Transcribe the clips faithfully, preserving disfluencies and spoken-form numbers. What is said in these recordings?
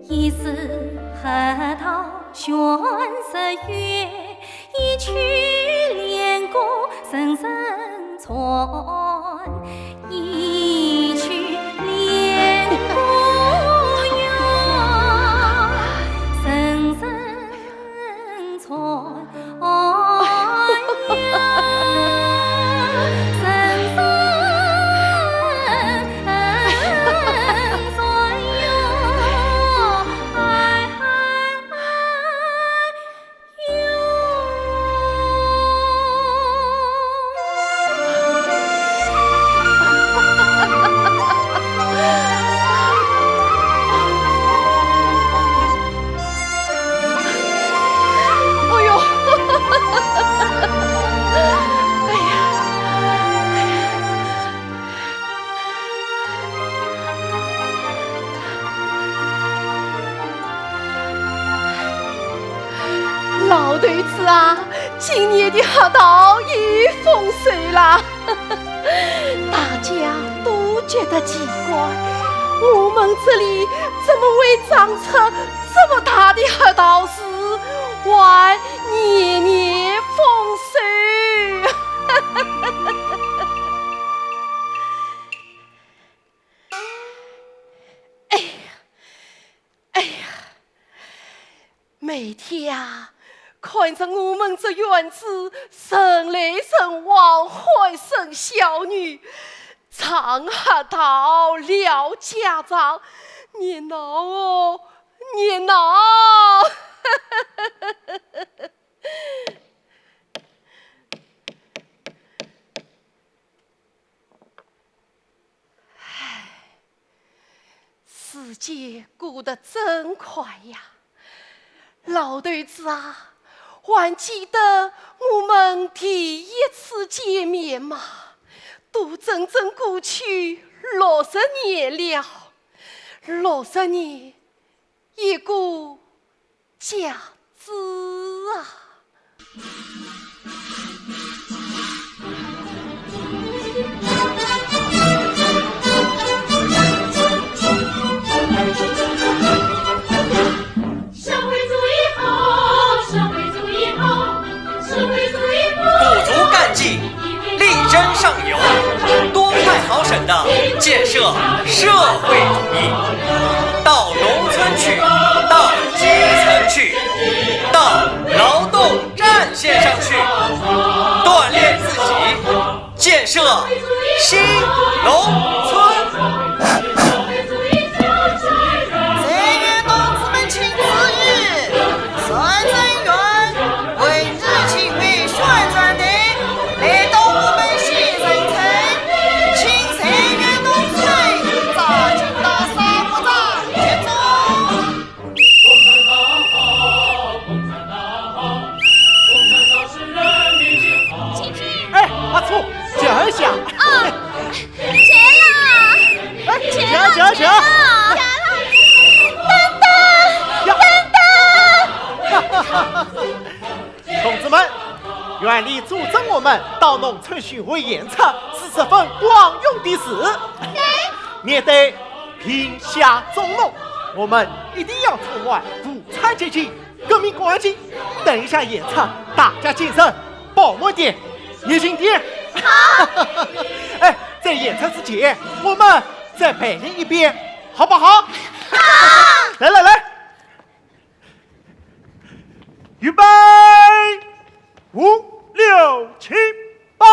一枝核桃悬十月，一曲恋歌声声传。一曲恋歌呀，声声传。哎呀，声声传呀，哎，哎，哎。 哎呦！哎呀！ 老头子啊，今年的核桃又丰收啦！大家都觉得奇怪，我们这里怎么会长出这么大的核桃树，还年年丰收？ 哎呀，哎呀，每天啊，看着我们这院子人来人往，欢声笑语，唱核桃，聊家常，热闹哦，热闹！ 唉，时间过得真快呀。老头子啊，还记得我们第一次见面吗？都整整过去六十年了。六十年，一个 甲子啊。 鼓足干劲，力争上游，多快好省的建设社会主义。到农村去，到基层去，到劳动战线上去，锻炼自己，建设新农村。 但愿同志们请注意，宣传员为你请回宣传队来到我们县城城，请但愿同志们扎进到沙谷场集中。 哎，阿初，叫一下。啊，来了。哎，叫，叫，叫。等等，等等。同志们，院里组织我们到农村巡回演出，是十分光荣的事。面对贫下中农，我们一定要充满无产阶级 革命干劲，等一下演出，大家精神饱满点，热情点。好。哎，在演出之前，我们再排练一遍，好不好？好。来来来，预备，五六七。 八。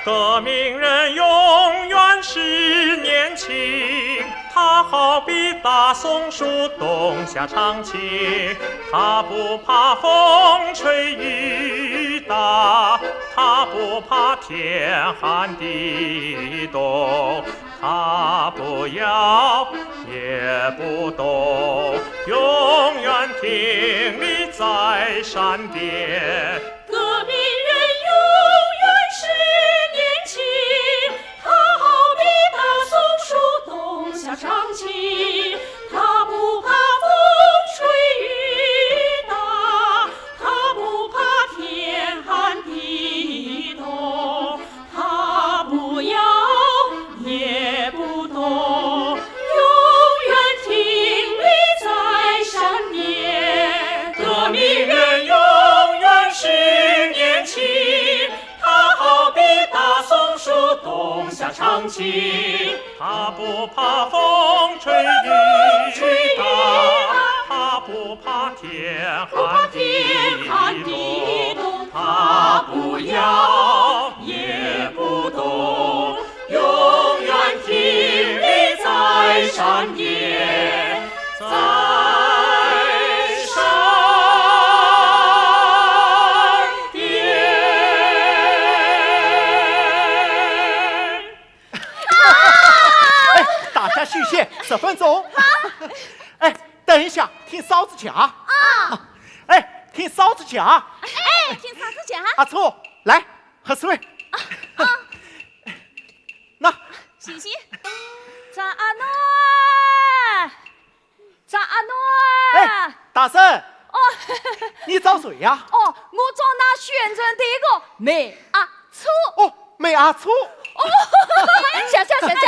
革命人永远是年轻，他好比大松树冬夏常青，他不怕风吹雨打，他不怕天寒地冻。 他不摇也不动，永远挺立在山巅。革命人永远是年轻，他好比大松树冬夏常青，他不怕风吹雨打，他不怕他不怕风吹雨打，他不怕天寒地冻，他不摇也不动，永远挺立在山哎，大家休息十分钟。哎，等一下，听嫂子讲。啊。哎，听嫂子讲。哎，听嫂子讲。阿初，来，喝水。啊，啊。那。谢谢。张阿囡。 张阿囡。哎，大婶。哦。你找谁呀？哦，我找那宣传队的梅阿初。哦，梅阿初。哦，行行行行。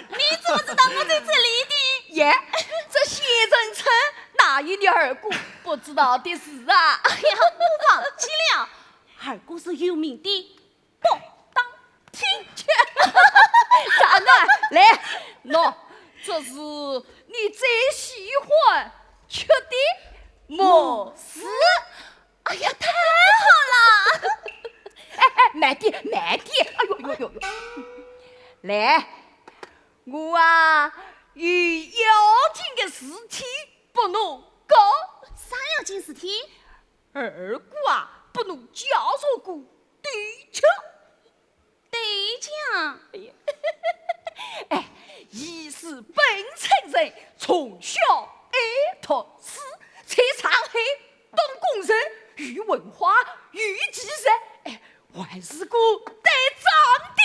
你怎么知道我在这里的？耶，这谢振春哪有你二哥不知道的事啊？哎呀，莫忘记了，二哥是有名的 不当听劝。张囡，来，喏，这是你最喜欢吃的木薯。哎呀，太好了！哎哎，慢点，慢点！哎呦呦呦呦！来，我啊，有要紧的事体不能讲。啥要紧事体？二哥啊，不能嫁着个对象。 对讲。哎呀，哎，伊是本村人，从小爱读书，在上海当工人，有文化，有技术，哎，还是个打仗的。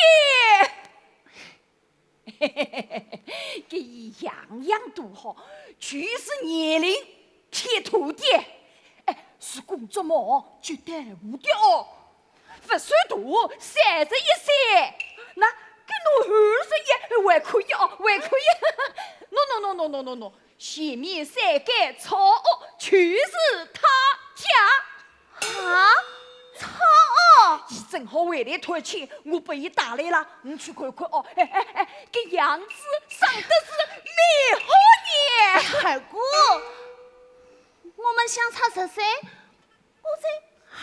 搿伊样样都好，就是年龄欠妥点。哎，是工作忙，就耽误点哦。 勿算大，三十一岁。那，搿侬二十一还可以哦，还可以。喏喏喏喏喏喏喏，前面三间草屋全是他家。啊？草屋？伊正好回来探亲，我拨伊带来了，你去看看哦。哎哎哎，搿样子生得是蛮好呢。二哥，我们相差十岁， 我才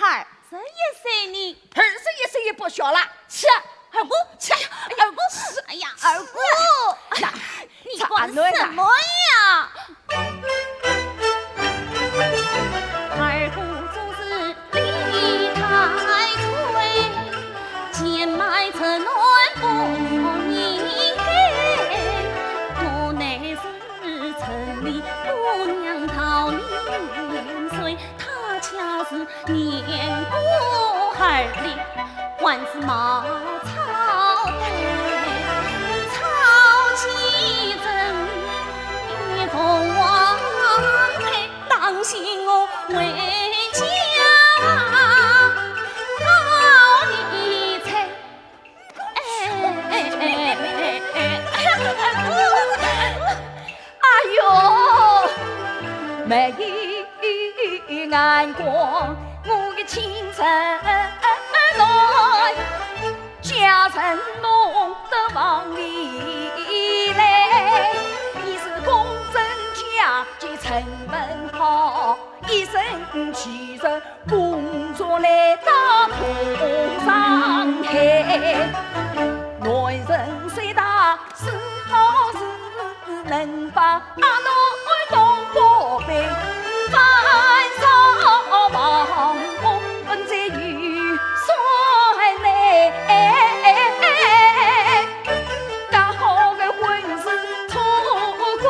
二十一岁呢。二十一岁也不小了，去，二哥，去，二哥，哎呀，二哥，那，你管什么呀？二哥做事理太推，贱卖出男不应该，我乃是城里姑娘讨年岁， 他家是年过二零，还是茅草堆，草既成，也无王配，当心我回家告你罪。 哎呦，没有眼光，我的亲侄儿，家人弄得往里来，伊是公正家，就成分好，一生其实 工作来到通上海，男人虽大是好事，能把阿奴当宝贝，晚上望风盆在雨伞内，刚好个婚事错过。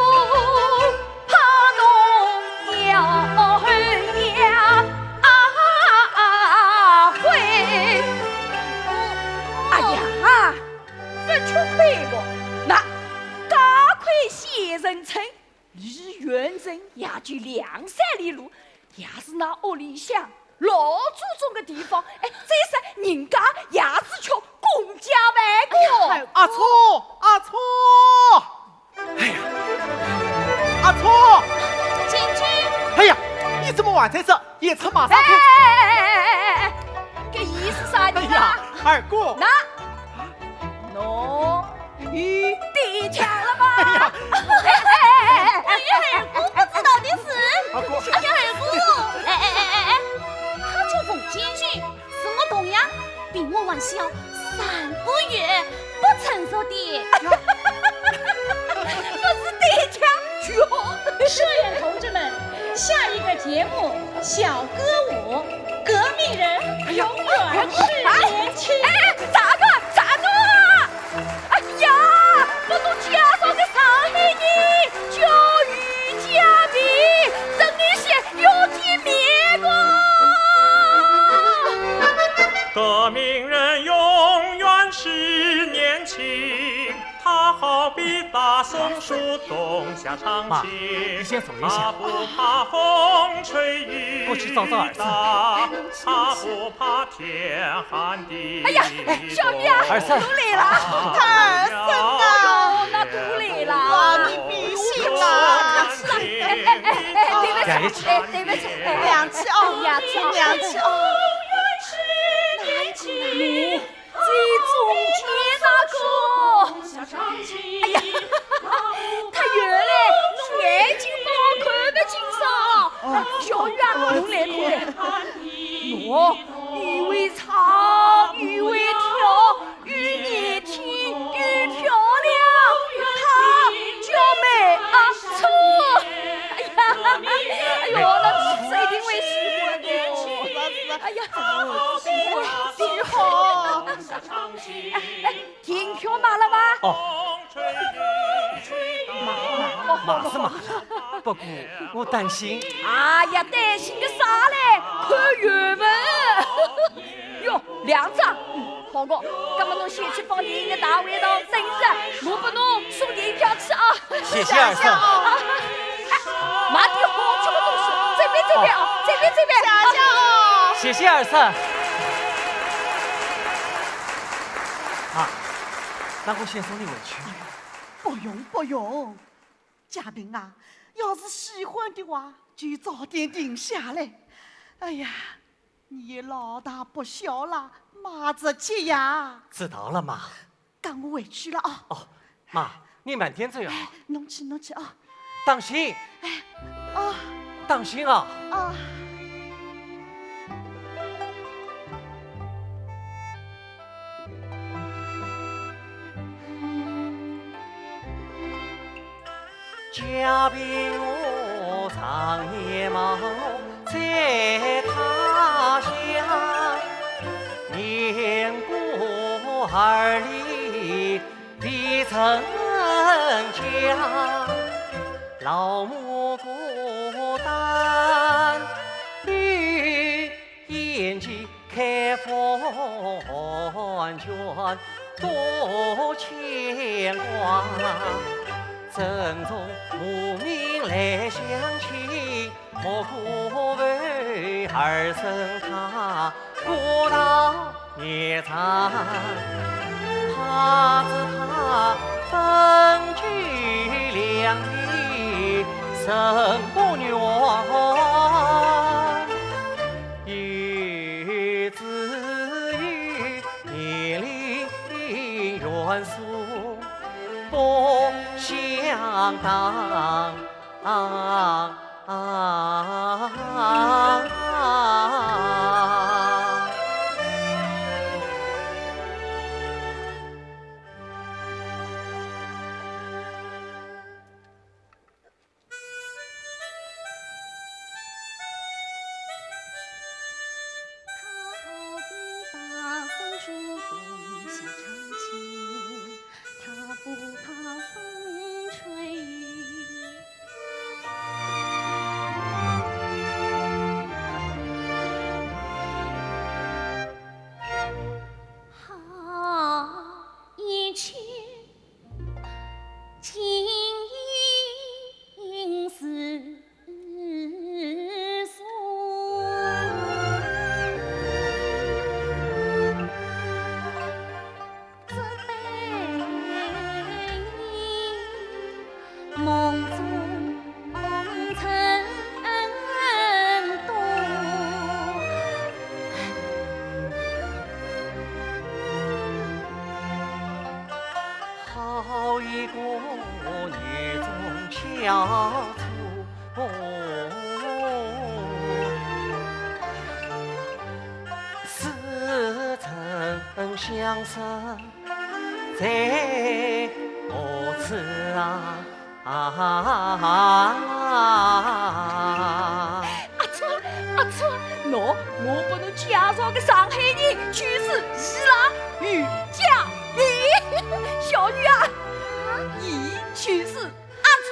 怕侬要呀啊悔。哎呀，勿吃亏不？那，加亏谢人称，离县城也就两三里路，也是那屋里向老祖宗的地方，哎，再说人家也是吃公家饭的。哎呀，阿错，阿错。 哎呀，阿错！进去。哎呀，你怎么还在这？演出马上开始。哎哎哎哎哎哎，搿意思啥意思啊？哎呀，二哥。那，喏，雨跌墙了吧？哎呀，哎哎哎哎哎，哎呀，二姑不知道的事。二姑，哎呀，二姑，哎哎哎哎哎，他叫冯建军，是我同乡，比我还小三个月，不成熟的。不是跌墙，穷。社员同志们，下一个节目，小歌舞，革命人永远是年轻。哎，哎，哎，咋个，咋个？哎呀，不懂介绍的上海人，教育加倍，真的是要见面个。革命人永远是年轻，他好比大松树冬夏常青，妈，你先坐一下。他不怕风吹雨打，我去找找二三。他不怕天寒地哎呀，小雨啊，二三。都来了。他二三啊。哦，那都来了。哇，你比心啦。哎哎哎哎，对不起，哎，对不起，哎，凉气哦，哎呀，凉气哦。哪一个？这中间那个。哎呀，他原来弄眼睛不好看的精神。哎，小雨啊，侬来看。喏，雨会唱，雨会跳，雨难听，雨漂亮，他叫梅阿初。哎呀，哎呦，那是一定会喜欢的。哎呀，真好。哎，哎， 订票买了吗？哦。买，买，买是买了，不过我担心。哎呀，担心个啥嘞？看缘分。哟，两张，嗯，好个。那么侬先去放电影院大会堂等着，我拨侬送电影票去啊。谢谢二三。啊，哎，买点好吃的东西，这边，这边啊，哦。这边，这边。谢谢哦。谢谢二三。 啊，那我先送你回去。哎呀，不用，不用。嘉宾啊，要是喜欢的话，就早点定下来。哎呀，你也老大不小了，马上去呀。知道了，妈。跟我回去了啊。哦，妈，你慢点走呀。哎，侬去，侬去啊。 当心！哎，啊。当心啊！啊。小兔，似曾相识在何处啊？啊！阿初，阿初，喏，我拨侬介绍个上海人，就是伊拉于嘉宾。小雨啊，伊就是 阿初。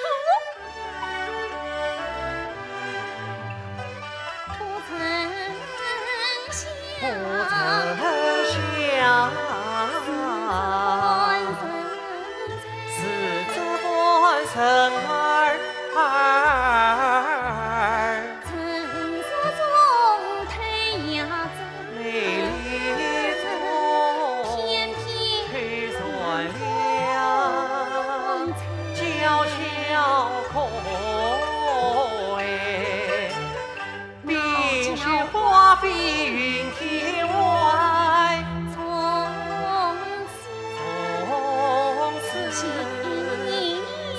不曾想，不曾想，是这般人儿，人儿。 美丽中透着亮，娇小可爱，冰雪花飞云天外。 从此，从此，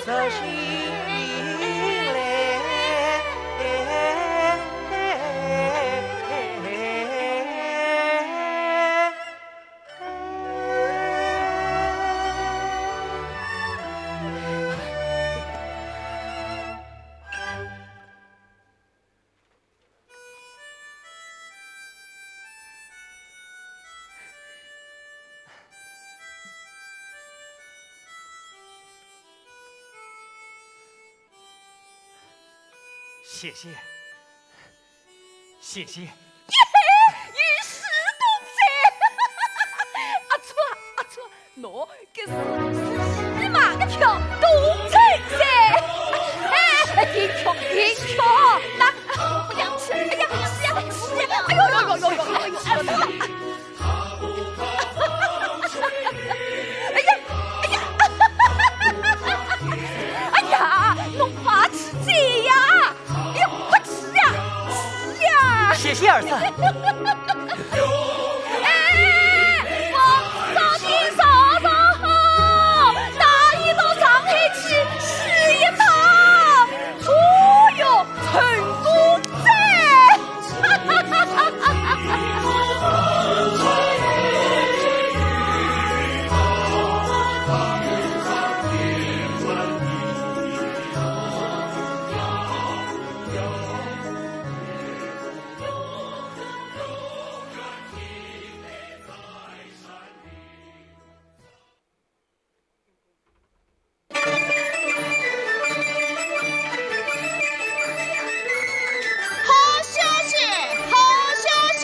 这心来。 谢谢，谢谢。耶嘿，有喜东哉！阿初啊，阿初，喏， 搿是，是喜马个票，东城噻。哎，哎，停票，停票，那，哎呀，是，哎呀，是呀，是呀，哎呦呦呦呦呦，哎呦，哎呦，哎呀，哎呀，哎呀，侬快去追呀！ 哎呀，快去呀，去呀！谢谢二嫂。哎，王子早点上上好，带伊到上海去洗一趟。哦哟，成功哉！好消息，好消息！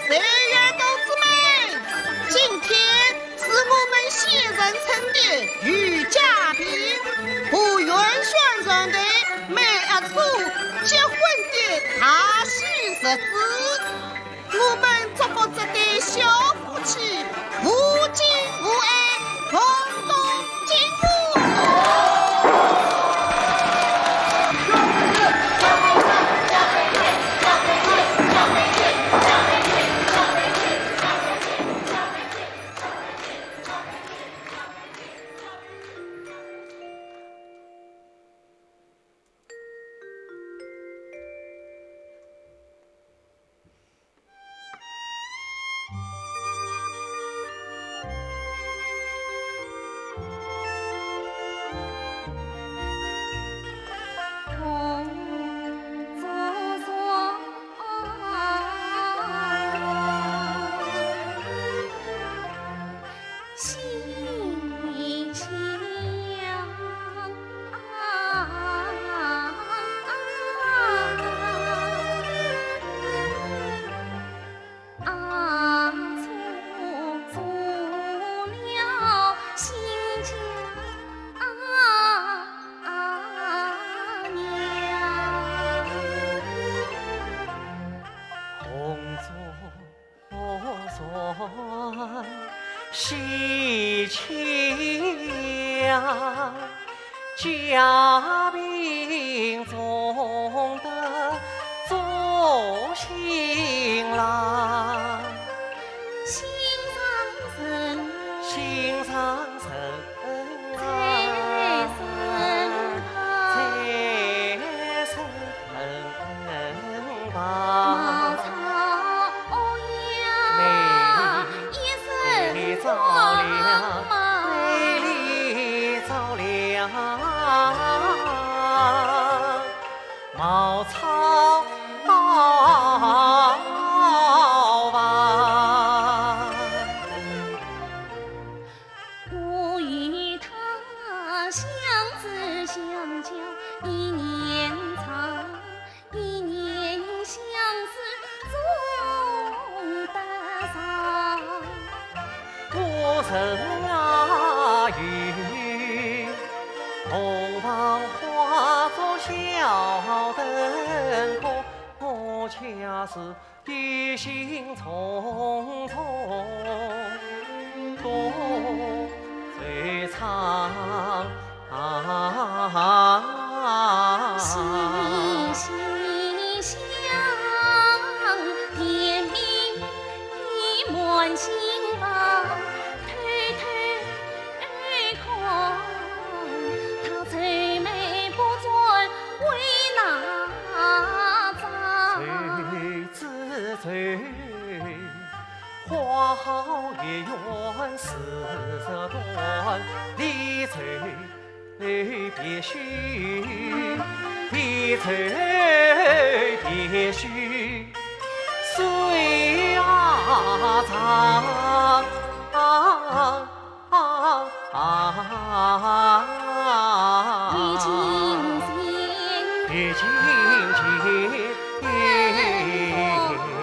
社员同志们，今天 是我们县城村的于嘉宾和袁宣传队梅阿初结婚的大喜日子。我们祝福这对小夫妻无惊无爱，同度金婚。喜气呀，嘉宾总得做新郎。心上人，心上人啊，在身旁。茅草屋呀，一身光芒。茅草屋啊。 我与他相知相交一年长，一年相思总得长。古城啊，有凤凰花烛小灯火，我恰似 一心匆匆独醉长。心心相念，你满心房，偷偷 空，他愁眉不展为哪桩？愁之愁，花好月圆时则断，离愁别绪，离愁别绪，岁啊长。 啊，啊，啊，啊。已经尽，已经尽，灯火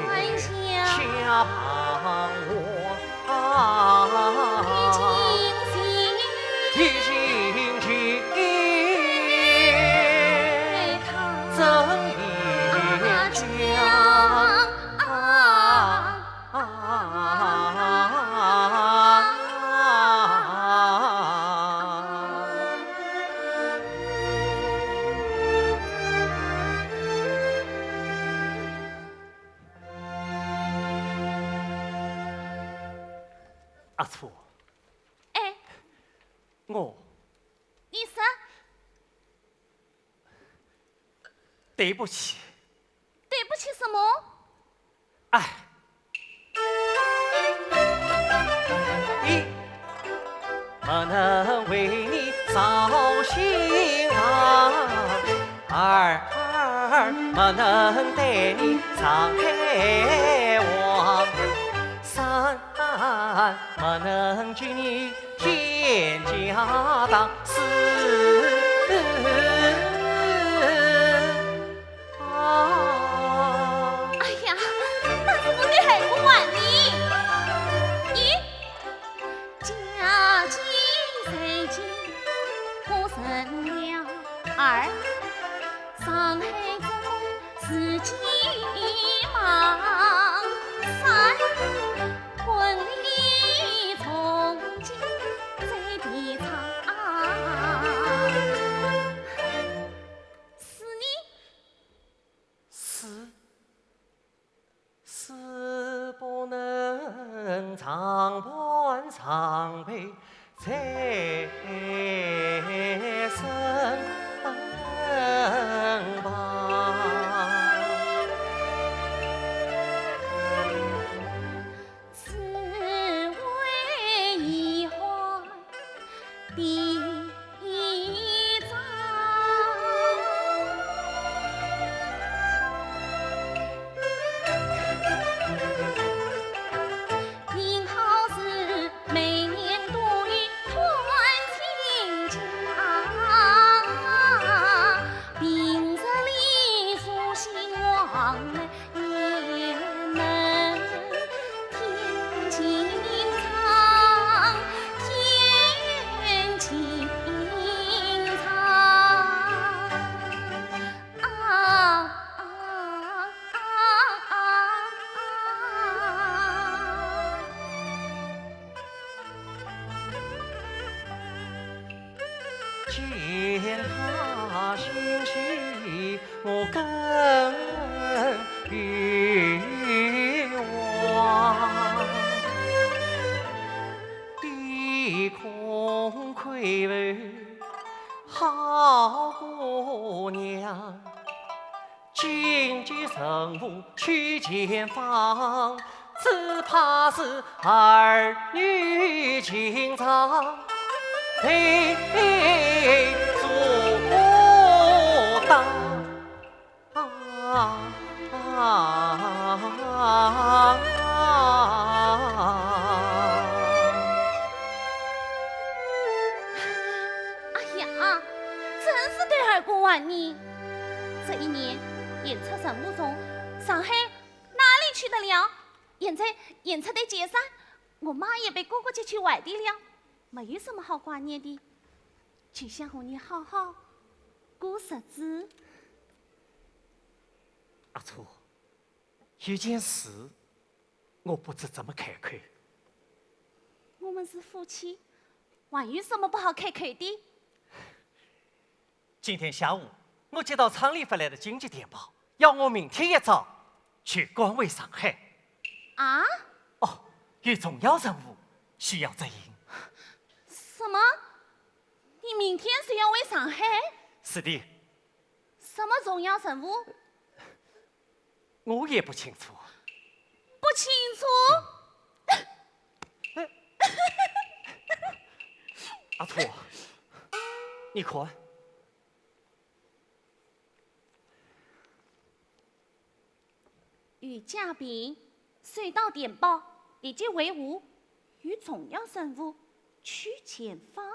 晚霞，下旁我啊。已经尽，已经尽，他怎一讲啊？ 啊。阿初，哎。我，你说。 对不起。对不起什么？哎。一，不能为你操心啊。二，不能对你伤害我。三，不能给你 添家当。四，啊。哎呀，但是我的还不完呢。一，家境虽贫不成了。二，上海做工 是急忙。三，婚礼从今最提倡。四呢？四，四不能常伴常陪 在身旁。此为遗憾的一张。 幸好是每年都有团亲情啊，平日里书信往来也能添情长，添情长。 啊，啊，啊，啊。见他心喜，我更欲望。低空叩首，好姑娘， 今既受去前方，只怕是儿女情长，谁阻挡？啊，啊，啊，哎呀，真是对儿过怀念。这一年，演出任务从上海哪里去得了？现在演出的解散，我妈也被哥哥接去外地了，没有什么好挂念的，就想和你好好过日子。阿初，有件事，我不知怎么开口。我们是夫妻，还有什么不好开口的？今天下午，我接到厂里发来的紧急电报，要我明天一早就赶回上海。啊？哦，有重要任务需要执行。什么？你明天就要回上海？是的。什么重要任务？我也不清楚。不清楚？阿初，你看。于家平，收到电报，立即回屋，有重要任务，去前方。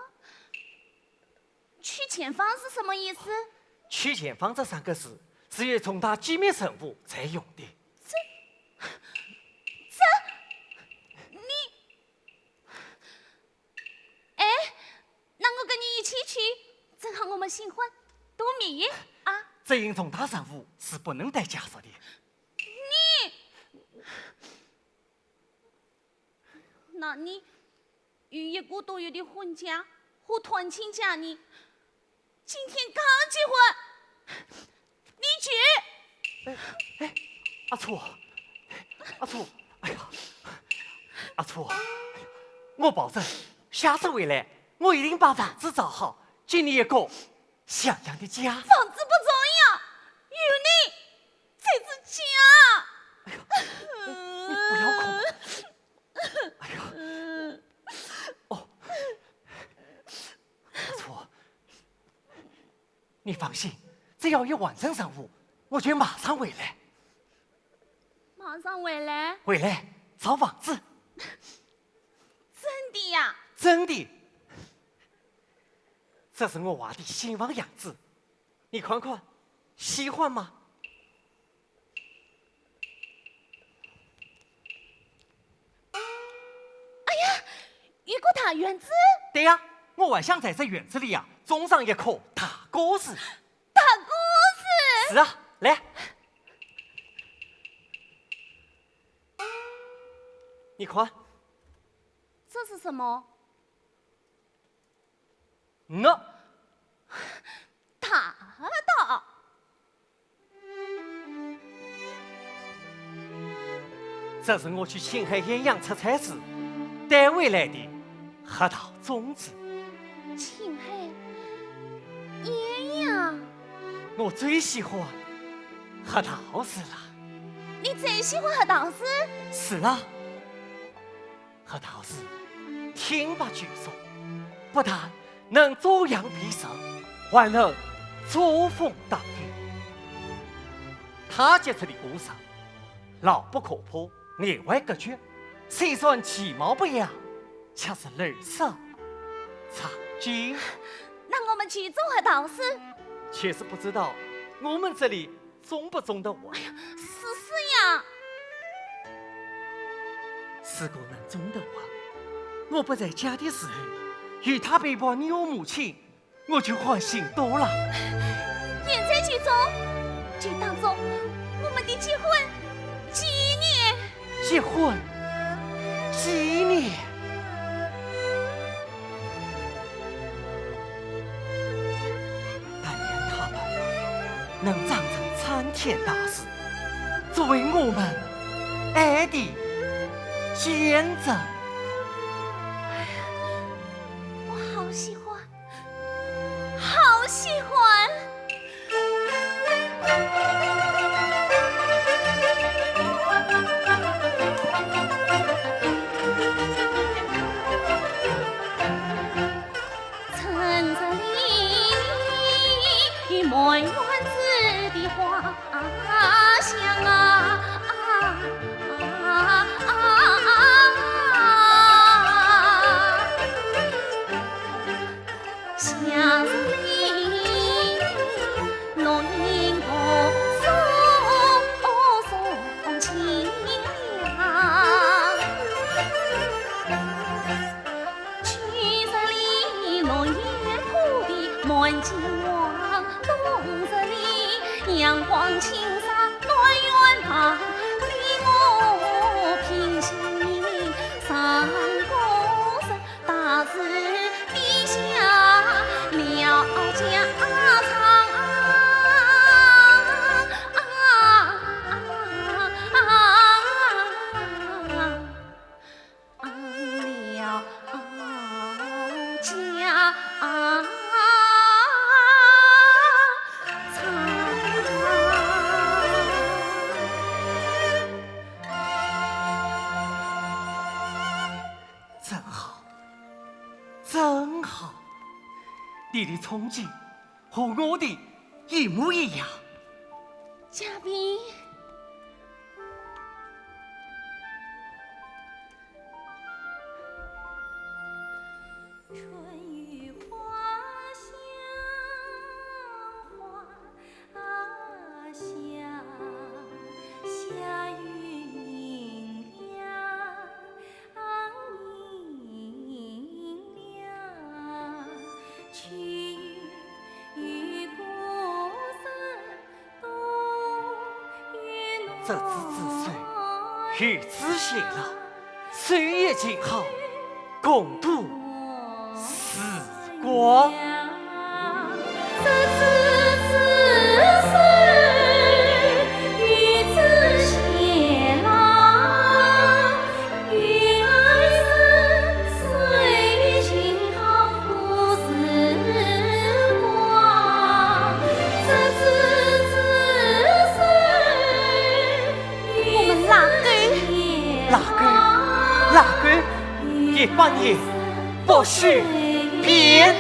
去前方是什么意思？去前方这三个字是有重大机密任务才用的。这，这，你，哎，那我跟你一起去，正好我们新婚度蜜月啊。这样重大任务是不能带家属的。你，那你有一个多月的婚假和探亲假呢？今天刚结婚，你去。哎，阿初，阿初，哎呀，阿初，我保证，下次回来，我一定把房子找好，给你一个像样的家。房子不重要，有你才是家。哎呀，你不要哭。哎呀，哦，阿初，你放心，只要一完成任务，我就马上回来。马上回来？回来找房子。真的呀？真的。这是我娃的新房样子，你看看，喜欢吗？哎呀，一个大院子。对呀，我还想在这院子里呀，种上一棵大果树。大果树？是啊，来，你看。这是什么？我。大道。这是我去青海远洋出差时带回来的核桃种子。青海远洋？我最喜欢核桃树了。你最喜欢核桃树？是啊。 核桃树挺拔巨硕，不但能遮阳避暑，还能遮风挡雨。它结出的果实，牢不可破，内外隔绝，虽然其貌不扬，却是绿色长青。那我们去种核桃树？却是不知道我们这里 种不种得活？哎呀，是是呀。如果能种得活，我不在家的时候，有它陪伴你和母亲，我就欢喜多了。现在就种，就当做我们的结婚纪念。结婚纪念。 但愿它们能长成参天大树，作为我们爱的见证。我好喜欢，好喜欢。你的冲劲和我的一模一样。嘉宾。 执子之手，与子偕老，岁月静好，共度时光。 我们拉钩。拉钩，拉钩，一百年不许变。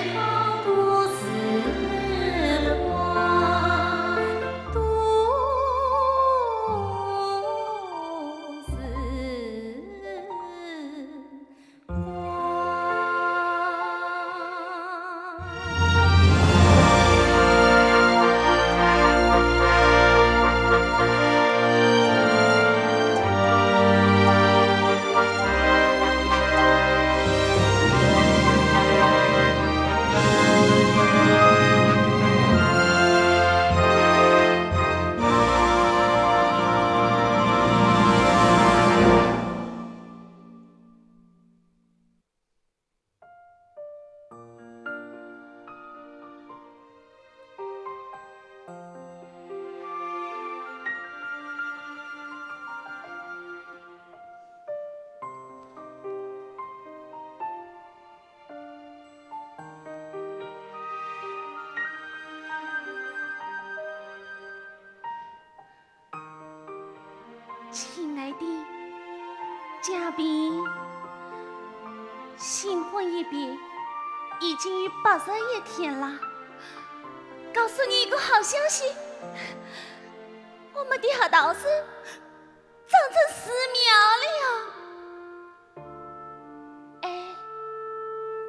亲爱的嘉宾，新婚一别已经有八十一天了。告诉你一个好消息，我们的核桃树长成树苗了哟！哎，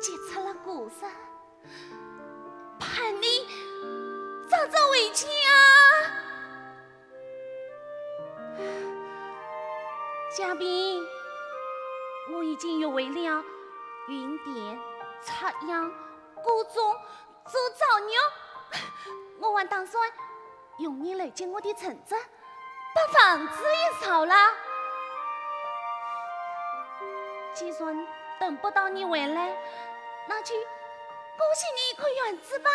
结出了果实，盼你早早回家。 嘉宾，我已经约会了运电、插秧、播种、做早育，我还打算用你来结我的成子，把房子也造了。既然等不到你回来，那就恭喜你一个圆子吧。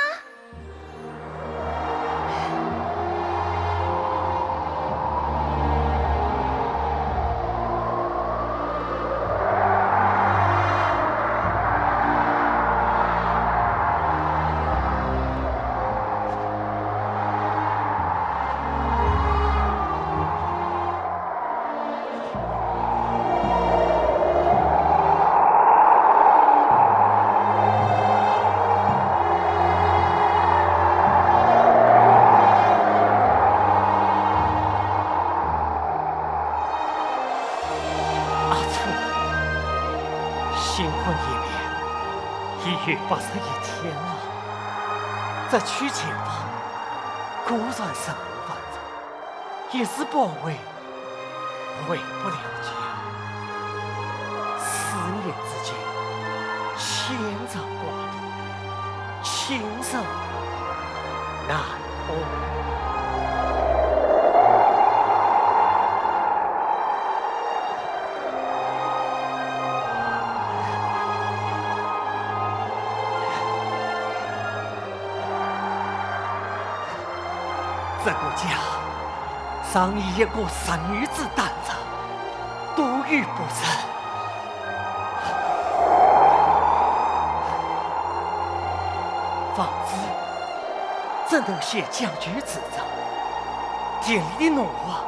阿初，新婚一别，已有八十一天了。这去前吧，果然生活繁忙，一时半会 回不了家。思念之间，牵肠挂肚，情深难安。这个家 让你一个弱女子担着，多有不值。房子只能写讲究制造，田里的农活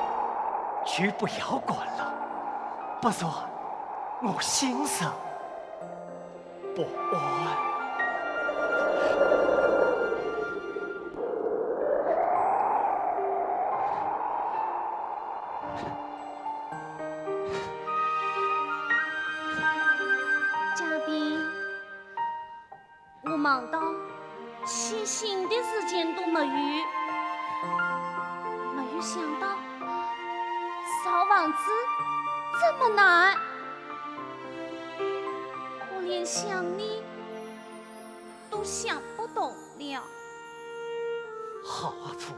就不要管了，不然我心上 不安。忙到去寻的时间都没有，没有想到造房子这么难，我连想你都想不通了。好阿初，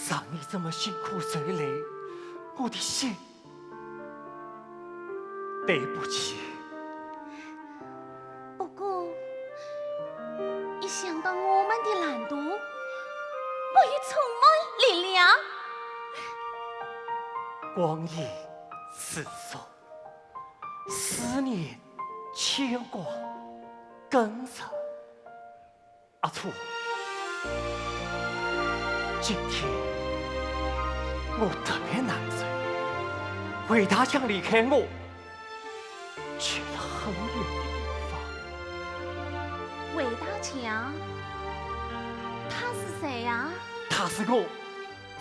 让你这么辛苦受累，我的心 对不起。不过，一想到我们的蓝图，我又充满力量。光阴似箭，思念牵挂更长。 阿初，今天我特别难受，魏大强离开我，去了很远的地方。魏大强？他是谁呀？他是我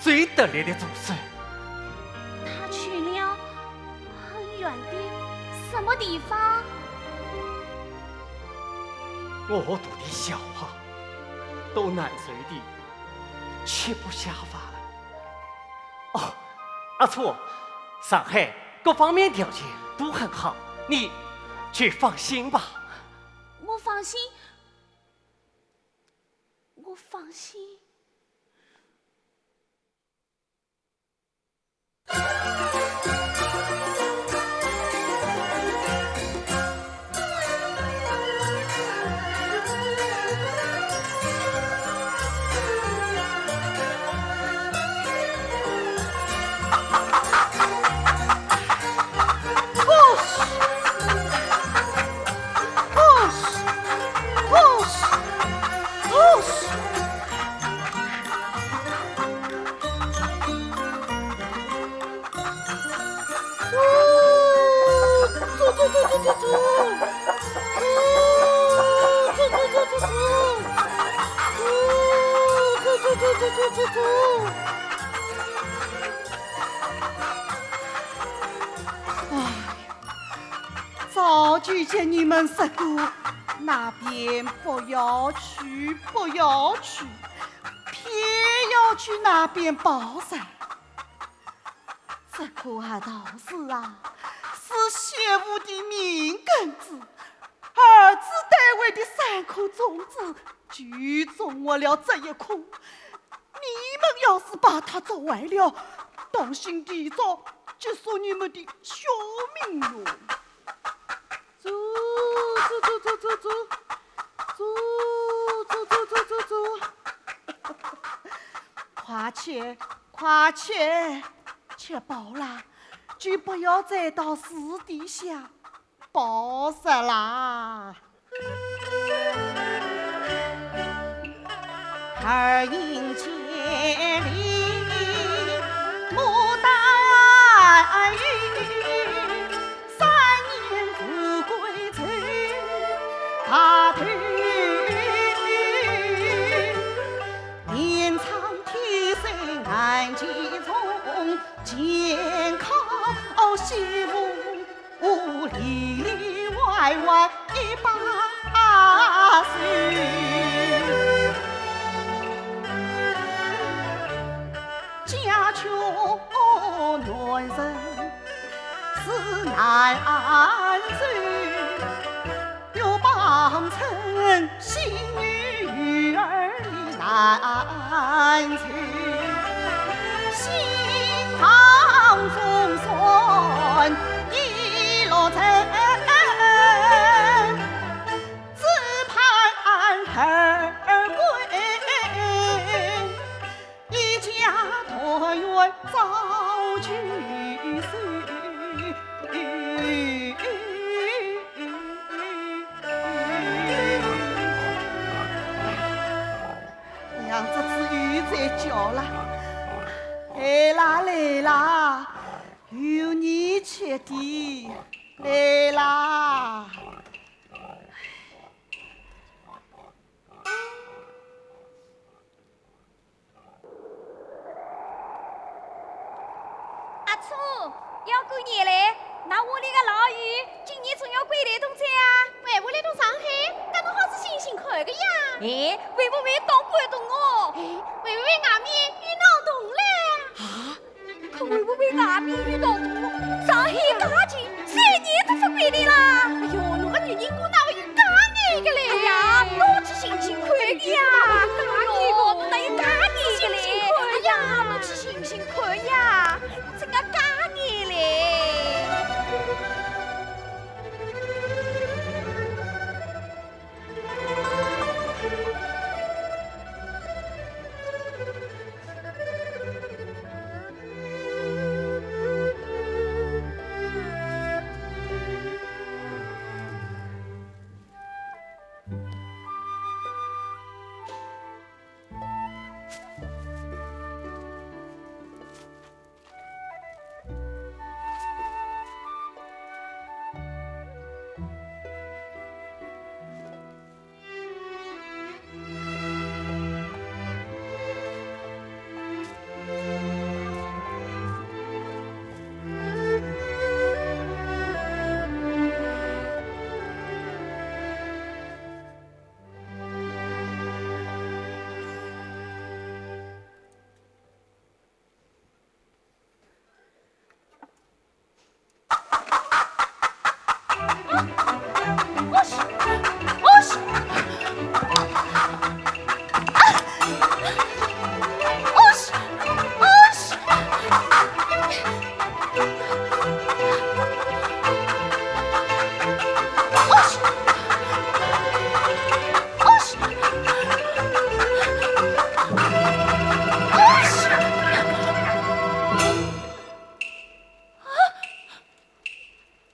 最得力的助手。他去了很远的什么地方？我读的笑话都难受的吃不下饭。哦，阿初，上海各方面条件都很好，你去放心吧。我放心。 我放心。哎，早就叫你们说过，那边不要去，不要去，偏要去那边跑噻。这棵大树啊，是学武的命根子，儿子单位的三颗种子， 就种活了这一棵。你们要是把它种坏了，当心地主就说你们的小命哟。走，走，走，走，走，走，走，走，走，走，走，走。快去，快去，吃饱了，就不要再到树底下 暴杀啦。二人千里牡丹雨，三年富贵愁，白头年长天寿难见重，健康媳妇 里里外外一把手，家穷男人是难安身，又帮衬 心与儿女难求，心房总算已落成，只盼儿归。 一家团圆早聚首。两只猪又在叫了，来啦来啦，有你吃的，来啦。 阿初，要过年嘞，㑚屋里个老爷今年总要过来东哉啊？回屋里东上海，搿侬好仔寻寻看个呀。哎，回屋里当感动哦。哎，回屋里外面有闹动嘞。啊？可回屋里外面有闹动哦，上海个价钱三年都勿过来啦。哎哟，侬个女人过哪会有介严个嘞？哎呀，侬去寻寻看个呀。哎哟，侬哪有介严个嘞？哎呀，侬去寻寻看呀。 真个介严嘞。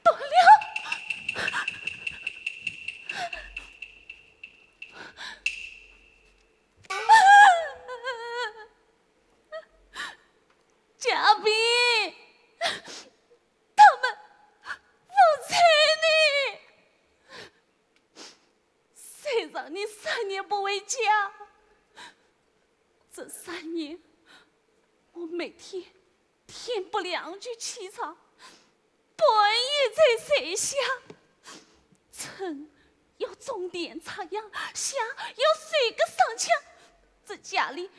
断了！嘉宾，他们不睬你。虽然你三年不回家，这三年我每天 天不亮就起床，半夜才睡下。春要种田插秧，夏要收割上炕，这家里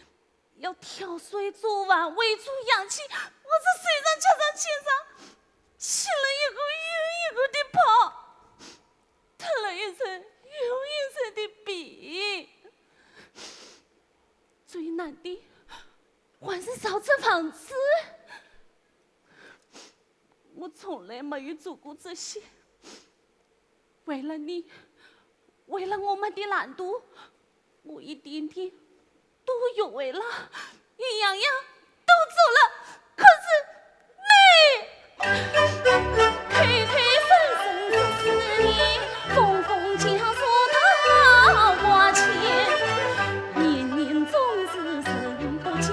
要挑水、做饭、喂猪、养鸡，我这手上脚上肩上，吃了一个又一个的泡，吃了一层又一层的冰。最难的 还是找这房子。我从来没有做过这些。为了你，为了我们的蓝图，我一点点都学会了，一样样都做了。可是你，口口声声说思念，封封家书到花前，年年总是人不见，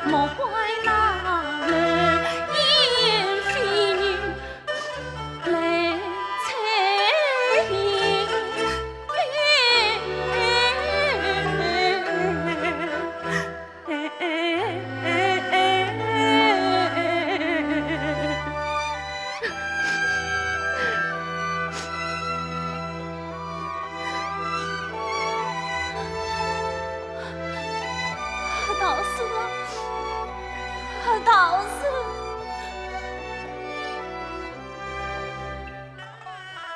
莫怪那冷眼飞来猜疑。 道士啊，道士！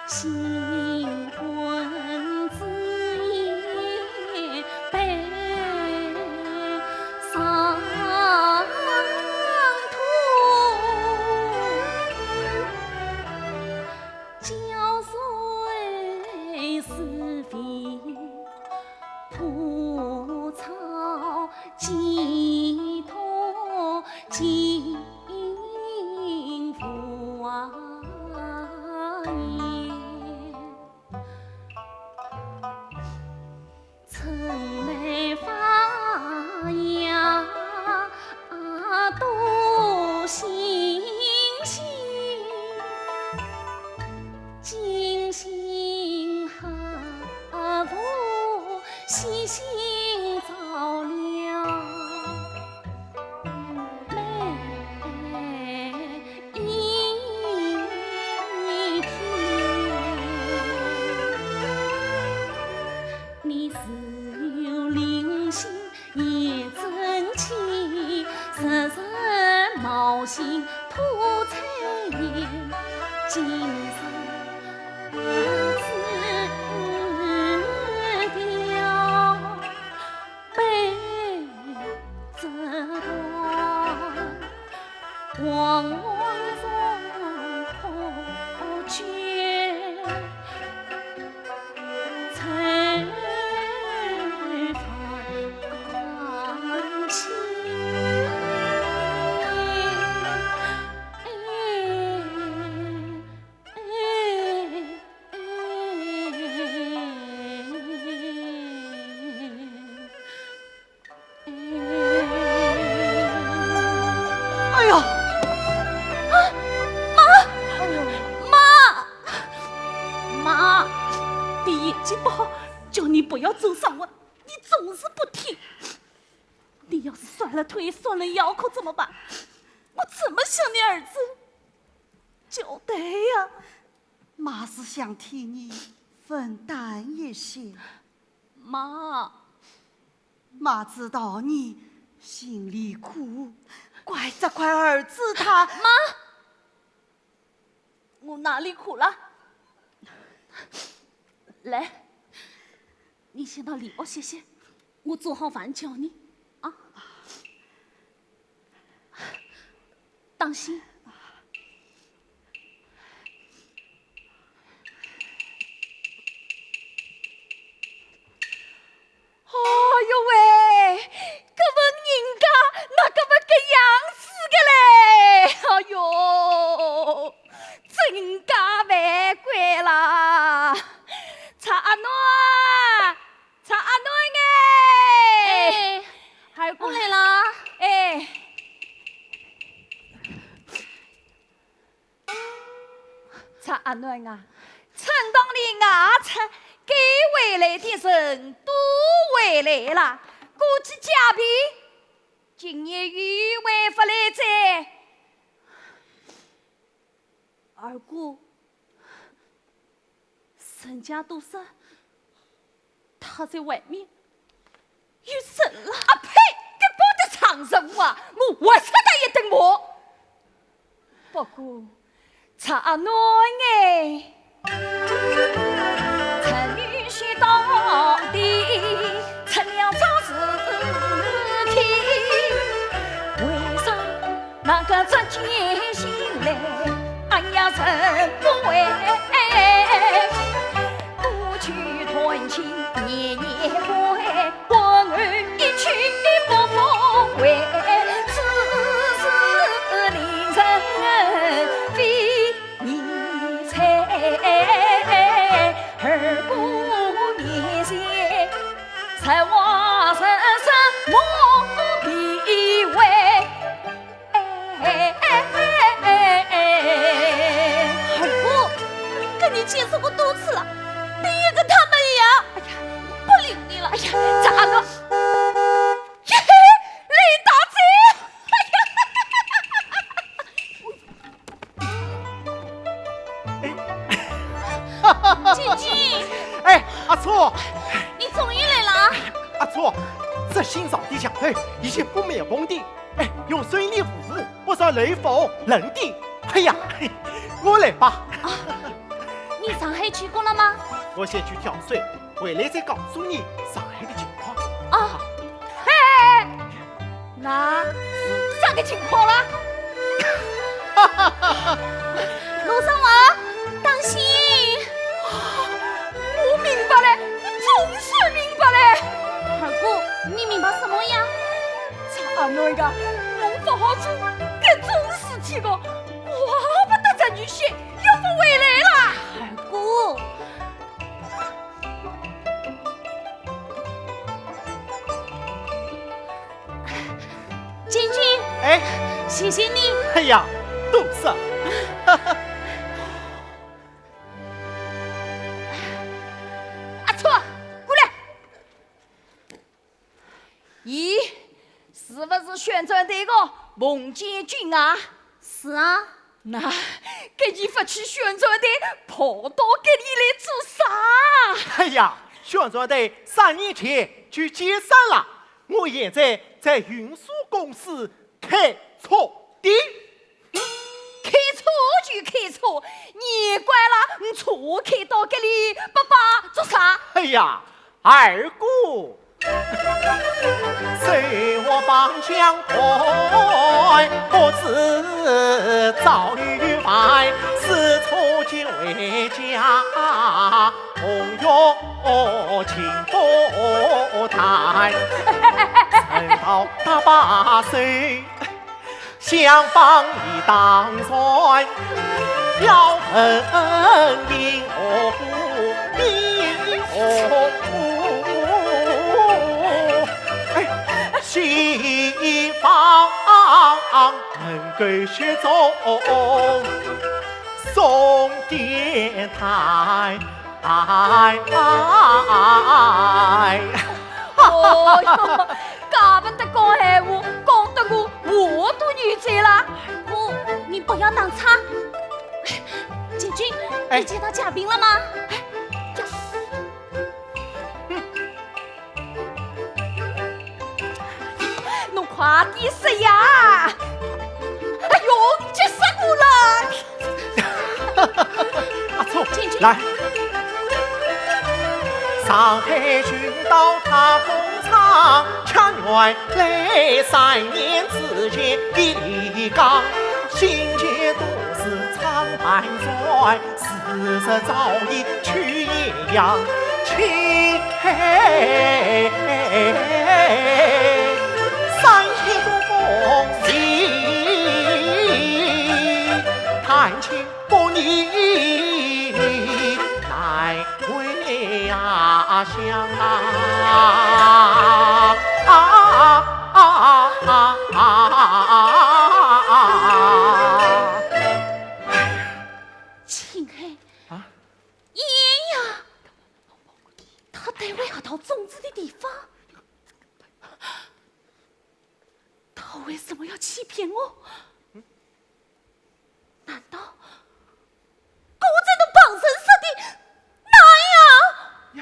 新婚之夜被伤透，浇水施肥，铺草寄托，金屋啊。 春来发芽多星星，金星和我星星照亮。每哎呀！啊，妈！哎呦！妈！妈！你眼睛不好，叫你不要走上我，你总是不听。你要是摔了腿、摔了腰可怎么办？我怎么向你儿子交代呀？妈是想替你分担一些。妈，妈知道你心里苦，怪这块儿子他……妈，我哪里苦了？来，你先到里屋歇歇，我做好饭叫你啊。当心。 哎呦喂，搿份人家哪个会搿样子个嘞？哎呦，真假勿怪啦！蔡阿囡啊，蔡阿囡哎！哎，二姑来啦。哎。 蔡阿囡啊，村堂里外出该回来的人都回来了，估计假皮今夜又回勿来哉。二姑，人家都说 他在外面有人了。啊呸！搿不得长生啊！我活说的一顿话。不过，蔡囡哎，陈女婿到底出了桩事体，为啥那个这件事来，哎呀，人不为，过去 断情年年归，往后一去不复回。此事令人非议哉。二姑面前，实话实说莫避讳。 哎，哎，哎，哎，哎。二姑，跟你解释过多次了，你也跟他们一样。哎呀，不理你了。哎呀，咋个？嘿嘿，雷大姐，哎呀，静静。哎，阿初。你终于来了啊！阿初，这新上的墙头已经铺满红地， 哎，用水泥糊糊，不少雷锋冷的。哎呀，嘿，我来吧。啊，你上海去过了吗？我先去挑水，回来再告诉你上海的情况。啊，哎，哎，哎，那是啥个情况了？罗生华，当心！我明白了，我总算明白了。二姑，你明白什么呀？ 蔡阿囡啊，弄勿好做搿种事体个，怪不得陈女婿又勿回来啦。二姑。静静。哎。谢谢你。哎呀，多谢。阿初，过来。 咦，是不是宣传队的彭建军啊？是啊。那，搿你勿去宣传队，跑到搿里来做啥？哎呀，宣传队三年前就解散了，我现在在运输公司开车店。开车店？开车，你怪了，你车开到搿里，爸爸做啥？哎呀，二姑，随我傍江台，不知早与晚，四处寄回家，红药情不淡。人到大把岁， 相逢已当然，要问因何故，因何故？哎，希望能够雪中送电台。 哎，哎，哎。哦哟，怪不得讲闲话，讲得我话都溜嘴了。哦，你不要打岔。建军，哎。你接到嘉宾了吗？哎，嘉 侬快点说呀！哎哟，急死我了！阿初，来。上海寻到大工厂，却原来三年之前的李刚，心结都是唱盘转。 事实早已去也扬，青海三千多公里，探亲不易，难回呀乡啊！啊啊啊啊啊！青海。啊？ 哎呀，他单位核桃种子的地方，他为什么要欺骗我？难道果真是旁人说的那样？呀，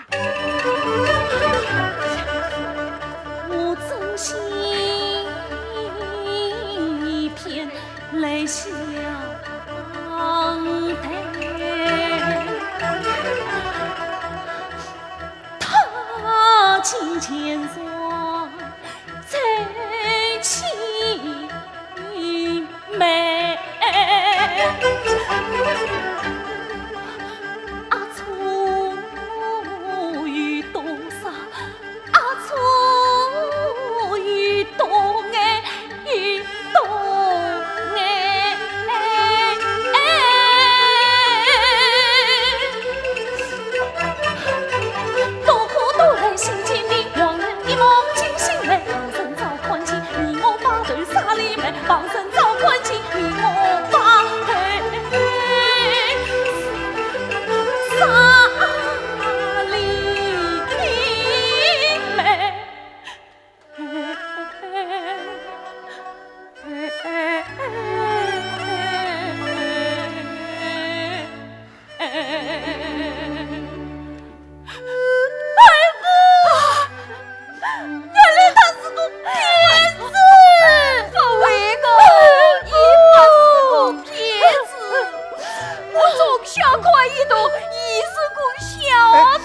我真心一片来相待。 他今天若再欺瞒，阿初有多少？阿初有多爱？ 一动哎，多苦多累心经历，往日一梦惊醒来，旁人早看见，你我把头纱里埋，旁人早看见，你我把头纱里埋。 哎呀，原来他是个骗子！不会个，伊不是个骗子，我从小看伊大，伊是个孝子。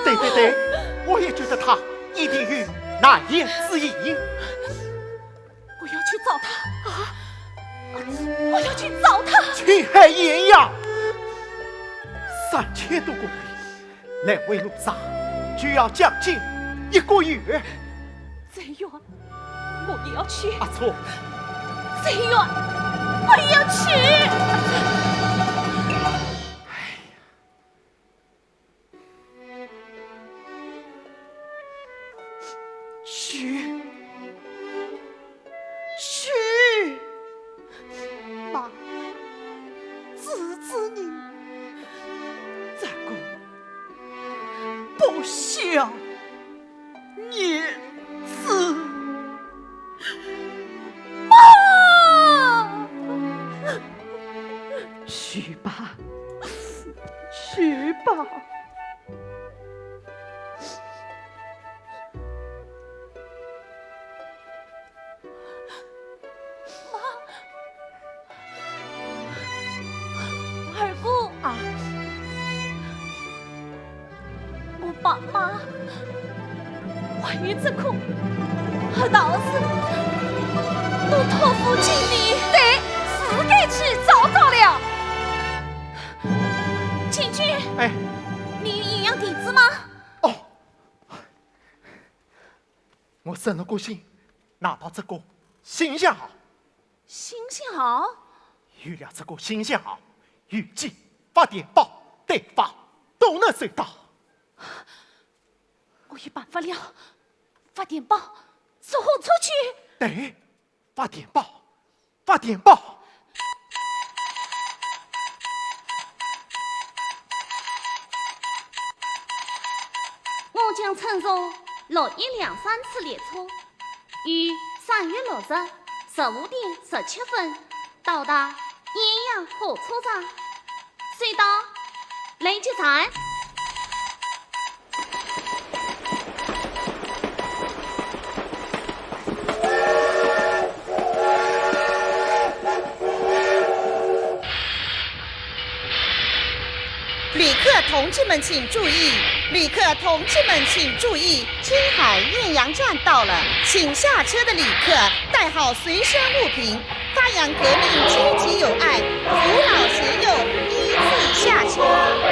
对对对，我也觉得他 一定有难言之隐。我要去找他。啊？我要去找他。青海咸阳，三千多公里，来回路上就要将近一个月。再远，我也要去。阿初。再远，我也要去。 去，去吧，知子人，这个不孝 言辞。妈！去吧，去吧。妈！妈，还有这个黑道士，都托付给你。对，是该去找找了。建军，哎，你有阴阳地址吗？哦，我送了个信，拿到这个信箱号。信箱号？有了这个信箱号，有寄、发电报、代发都能收到。我有办法了，发电报送出去。对，发电报，发电报。我将乘坐六一两三次列车，于三月六日十五点十七分到达鄱阳火车站。 收到，来接站。旅客同志们请注意，旅客同志们请注意，青海鄱阳站到了，请下车的旅客带好随身物品， 发扬革命，积极友爱，扶老携幼，依次下车。喂！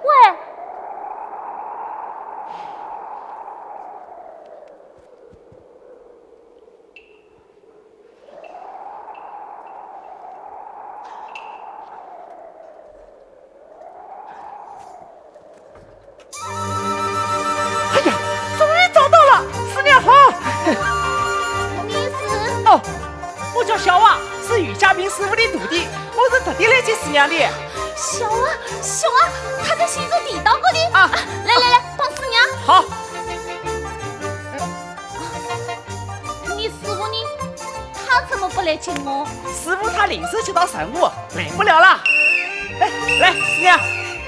喂！哎呀，终于找到了，师娘好！你是？哦，我叫小王，是于家明师傅的徒弟，我是特地来接师娘的。小王，小王，他在西藏地道过的。啊。啊，来来来，帮师娘。好。来接我。师傅他临时接到任务，来不了了。哎，来，师娘。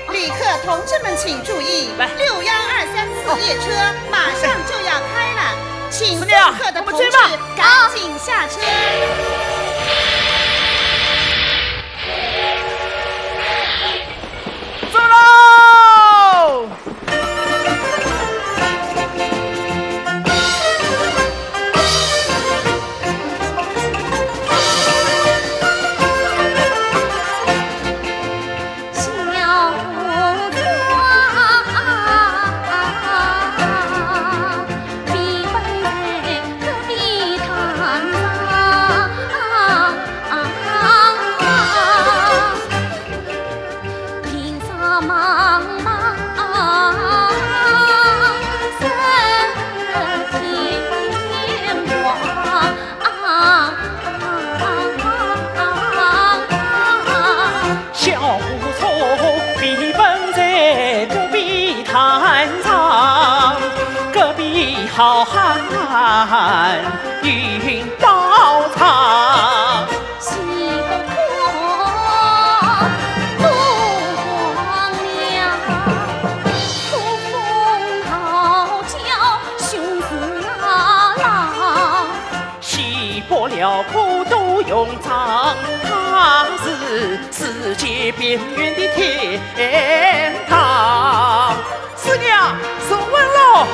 旅客同志们请注意，来。六幺二三次列车马上就要开了，请送客的同志赶紧下车。师娘，我们追吧。走喽！小火车飞奔在隔壁摊上，隔壁好汉运到场。 西北辽阔多云层，它是世界边缘的天堂。师娘，坐稳喽。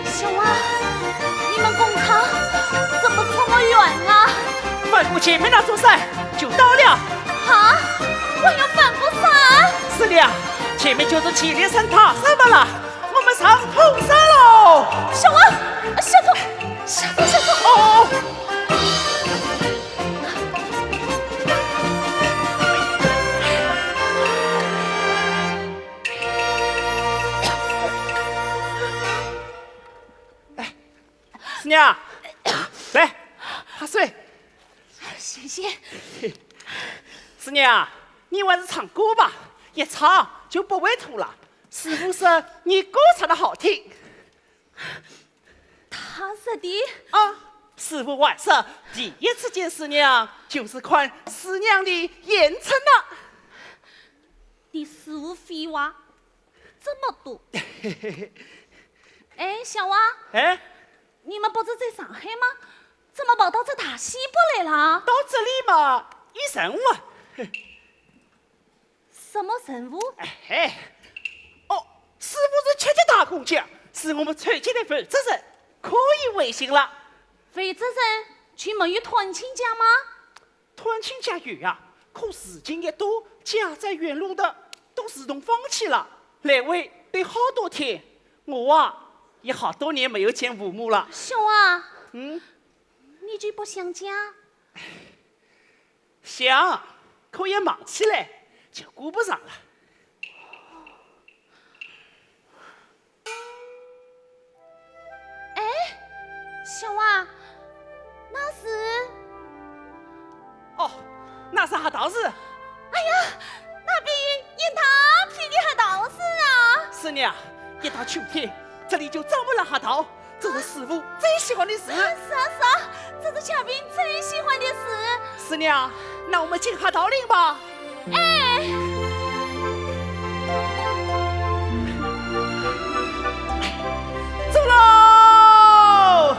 小王，你们工厂怎么这么远啊？翻过前面那座山就到了。啊，还要翻过山？是的，前面就是祁连山大山脉了，我们上通山喽。小王，小偷，小偷，小偷。哦。 哎，师娘，来，喝水。谢谢。师娘，你还是唱歌吧，一唱就不会吐了。师傅说你歌唱得好听。 他说的？啊，师傅还说，第一次见师娘，就是看师娘的演出呢。你师傅废话这么多。哎，小王，哎？你们不是在上海吗？怎么跑到这大西北来了？到这里嘛，有任务啊。 什么任务？哎嘿，哦，师傅是七级大工匠，是我们抽签的负责人，可以回信了。负责人就没有探亲家吗？探亲家有呀，可事情一多，家在远路的都自动放弃了，来回得好多天。我啊，也好多年没有见父母了。小王，嗯？你就不想家？ 想，可一忙起来就顾不上了。哎，小王，那是？哦，那是黑桃树。哎呀，那边一大片的黑桃树啊！是呢，一到秋天，这里就长满了黑桃。 这是师傅最喜欢的树。是啊，是啊，这是嘉宾最喜欢的树。师娘，那我们进黑桃林吧。哎。走喽！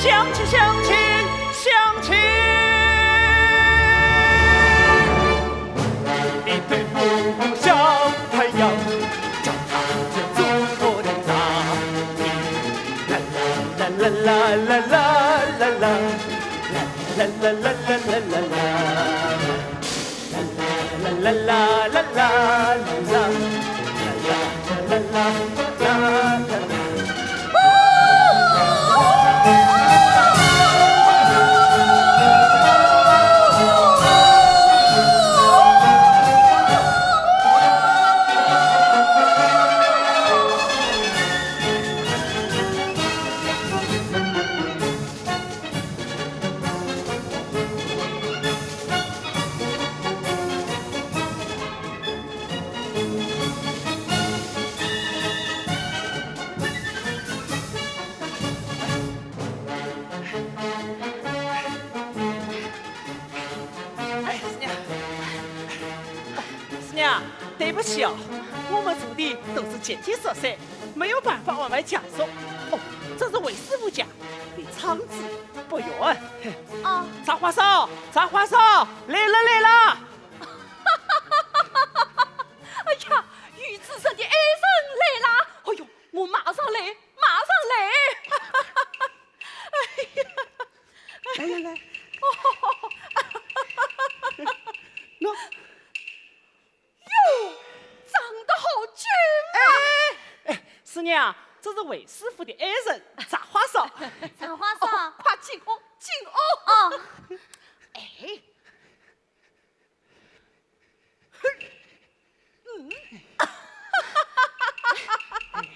相亲，相亲，相亲。一对夫妇小太阳，脚踏着祖国的大地。啦啦啦啦啦啦啦啦，啦啦啦啦啦啦啦。 哎，师娘，师娘，对不起啊，我们做的都是节俭小菜，没有办法外卖家属。哦，这是卫师傅家，离厂子不远。啊。茶花嫂，茶花嫂，来了，来了。哎呀，预制菜的爱人来啦！哎呦，我马上来，马上来。哎呀，来，来，来。哦。喏。哟，长得好俊啊！哎，哎，师娘，这是卫师傅的爱人，茶花嫂。茶花嫂。哦，快进屋，进屋。哦。哎。 嗯。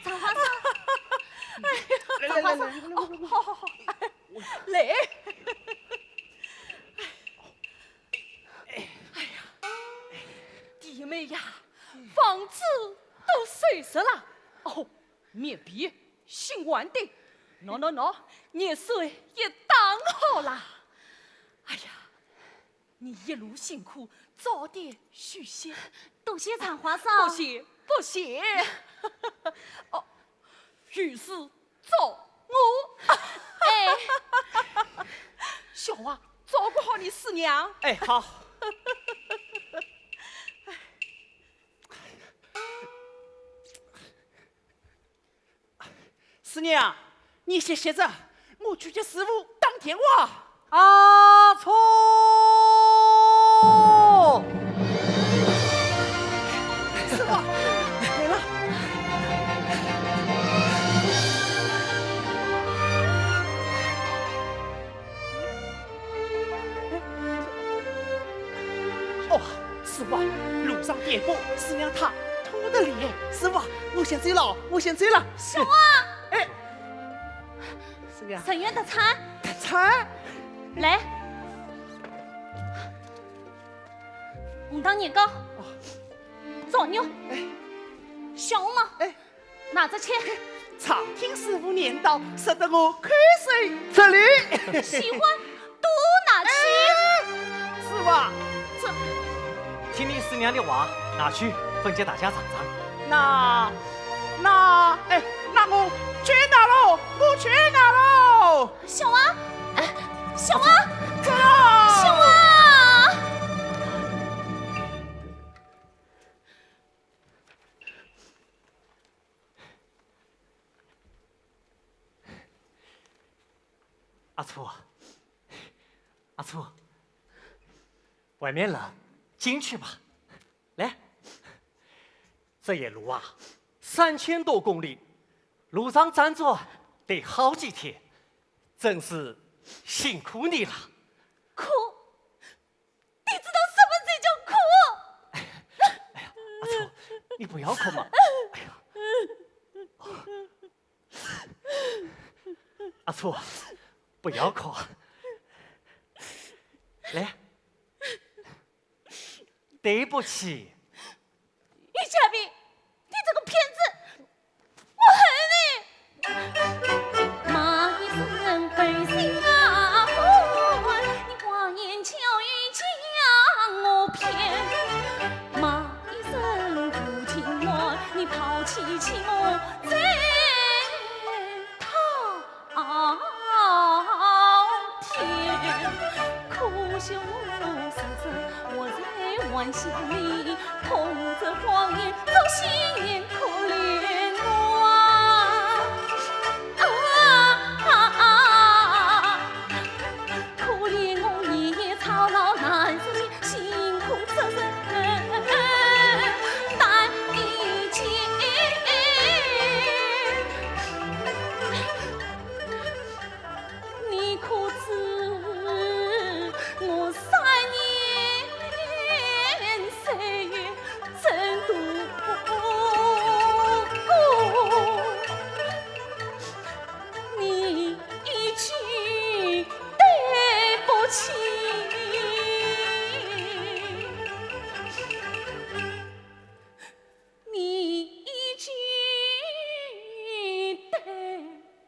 茶花嫂，哎呀，茶花嫂，来，来，来，来，来，来，来，哦，好，好，好，来。哎呀，弟妹呀，房子都收拾了，哦，棉被、新碗的，喏，喏，喏，热水也打好了。哎呀， 你一路辛苦，早点休息。多谢茶花嫂。不谢，不谢。哦，有事找我。哎。小娃，照顾好你师娘。哎，好。 师娘，你歇歇着，我去给师傅打电话。阿初！师傅，来了。哦， 师傅啊，路上颠簸，师娘她吐的厉害。师傅啊，我先走了，我先走了。小娃。哎，师娘。陈元得菜。得菜？来。红糖年糕。哦。糟肉。哎。小红帽。哎。 拿着去。常听师傅念叨，说得我口水直流。喜欢，都拿去。哎，师傅啊，这……听你师娘的话，拿去分给大家尝尝。那，那，哎，那我去拿喽，我去拿喽。小娃，哎，小娃，走喽。小娃。 阿初，阿初，外面冷，进去吧。来，这一路啊，三千多公里，路上站着得好几天，真是辛苦你了。苦？ 你知道什么才叫苦？哎呀，阿初，你不要哭嘛。哎呀，阿初，不要哭。来，对不起。 于家明，你这个骗子，我恨你！骂一声背信啊，你谎言巧语将我骗。骂一声不情愿，你抛弃妻母在他乡。天，可笑我如此，我在还乡里，空着双眼，做戏言可怜我。啊，啊，啊，可怜我一夜操劳难睡眠，辛苦出身担一肩。 你可知我三年三月曾度过，你一句对不起。 你一句对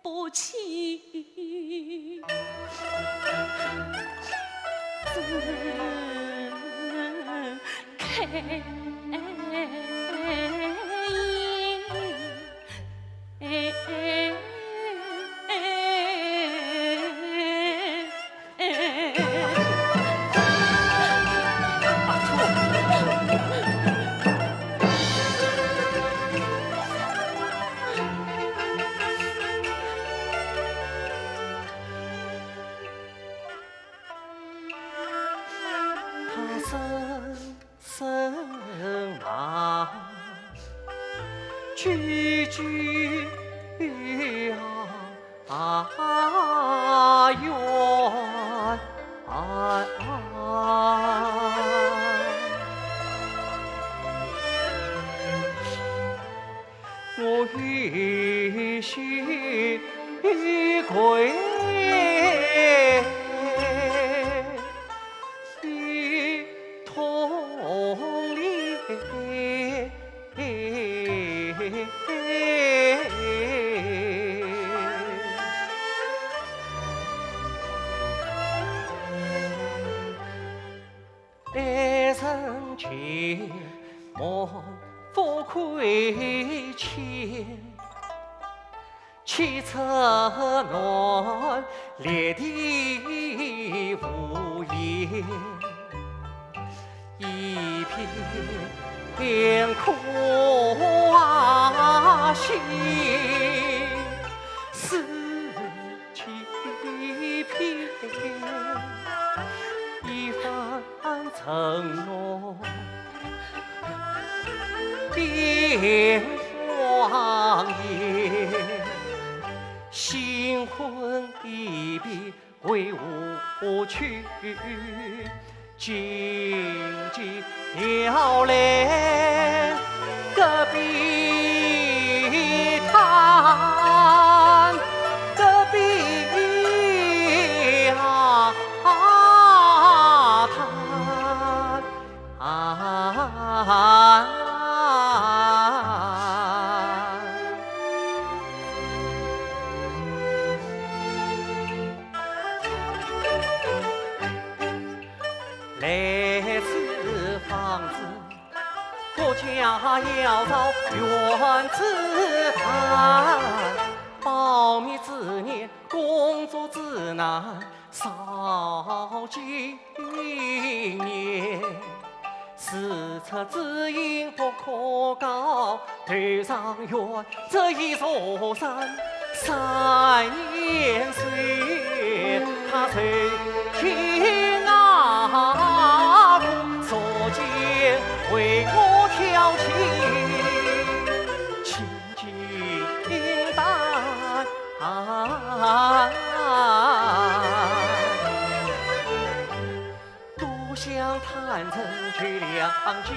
不起，只开眼。 他身身旁句句啊怨。我有些愧于同僚。爱人旧梦，富贵轻。 气出暖，烈地无言，一片苦心，思几遍，一番承诺。 变荒野，新婚一别为何去？紧紧要来隔壁谈，隔壁啊谈。 啊，来此方知，各家要造园子谈，保密之年，工作之难， 少经验，事出之因不可告。头上远这一座山，三年前他受尽熬苦，宿介为我挑起。 清淡。多想坦诚求谅解，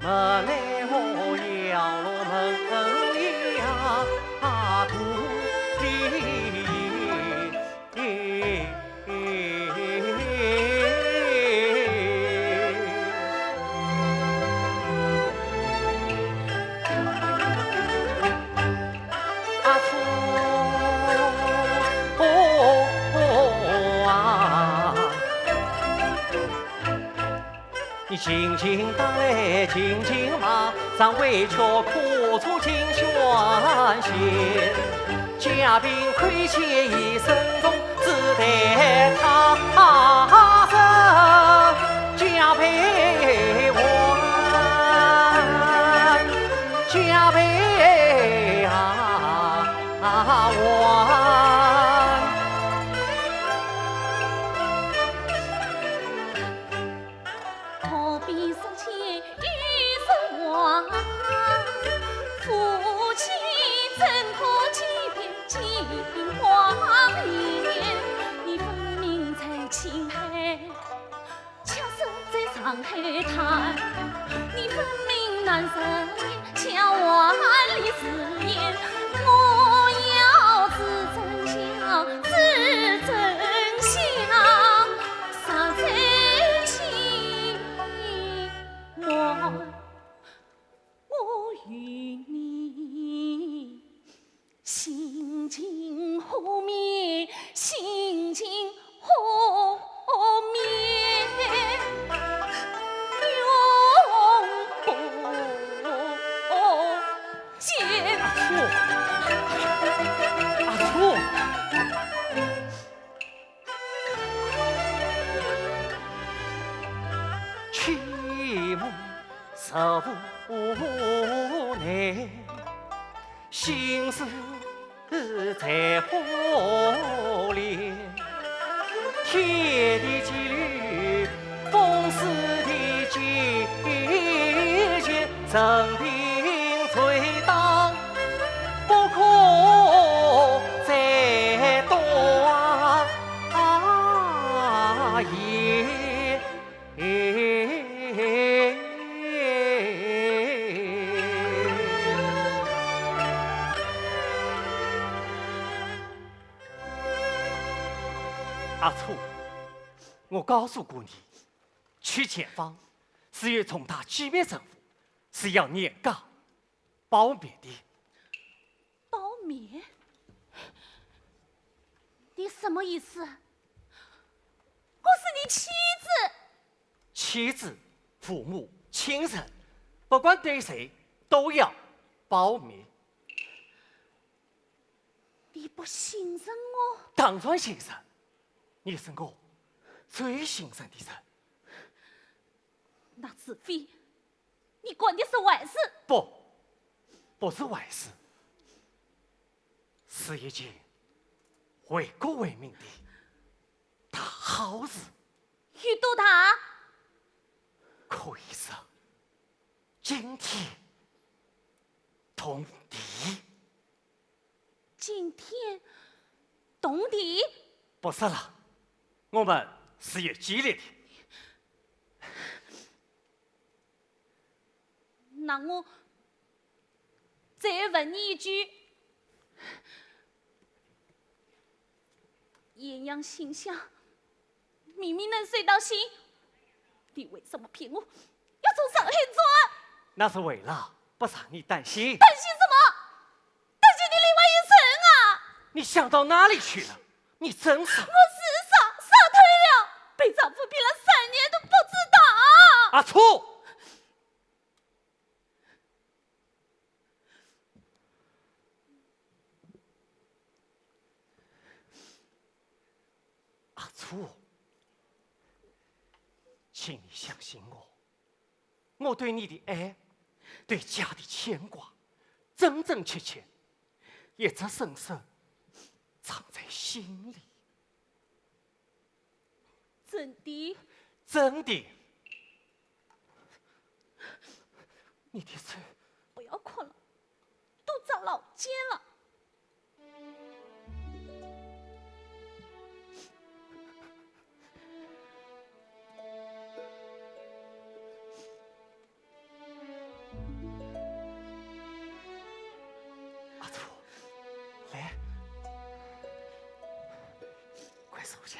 莫奈何摇落门楹呀，不理。 啊，错啊！你轻轻打来轻轻骂，尚未觉苦楚尽宣泄。家贫亏贱一身重，只得海滩，你分明男人叫万里誓言，我要是真相，是真相，是真心话，我与你 心情和面，心情和面，永不见。阿初，阿初，寂寞 愁无奈，心事在波澜。天地间，风似地，季节任凭吹荡，不可再多言。 阿初，我告诉过你，去前方是有重大机密任务，是要严格保密的。保密？你什么意思？我是你妻子。 妻子、父母、亲人，不管对谁都要保密。你不信任我？当然信任，你是我最信任的人。那除非你干的是坏事。不，不是坏事，是一件为国为民的 大好事。有多大？可以说，惊天动地。惊天动地？不说了，我们是有纪律的。那我 再问你一句，咸阳信箱明明能收到信，你为什么骗我，要从上海转？那是为了不让你担心。担心什么？担心你另外一人啊！你想到哪里去了？你真是……我是啥，啥退了？被丈夫骗了三年都不知道。阿初！ 阿初，请你相信我，我对你的爱，对家的牵挂，真真切切，一直深深藏在心里。 真的？真的。你的手……不要哭了，都长老茧了。 阿初，来，快坐下。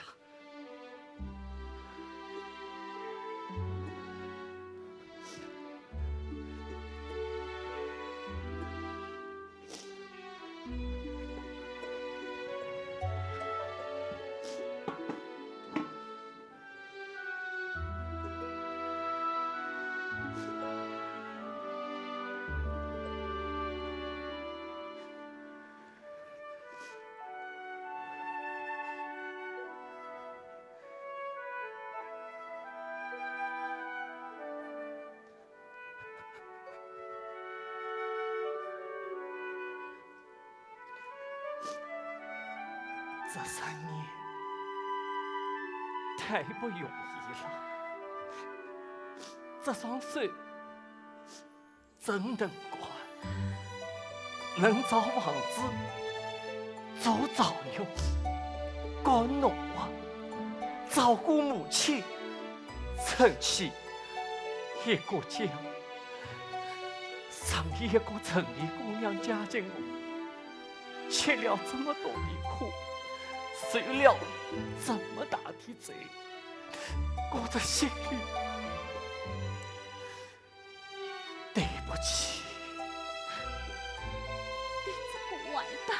这三年太不容易了，这双手真能干，能造房子，做灶肉，干农活，照顾母亲，撑起一个家，生一个城里姑娘嫁进来，吃了这么多的苦，受了这么大的罪，我这心里对不起。你这个坏蛋，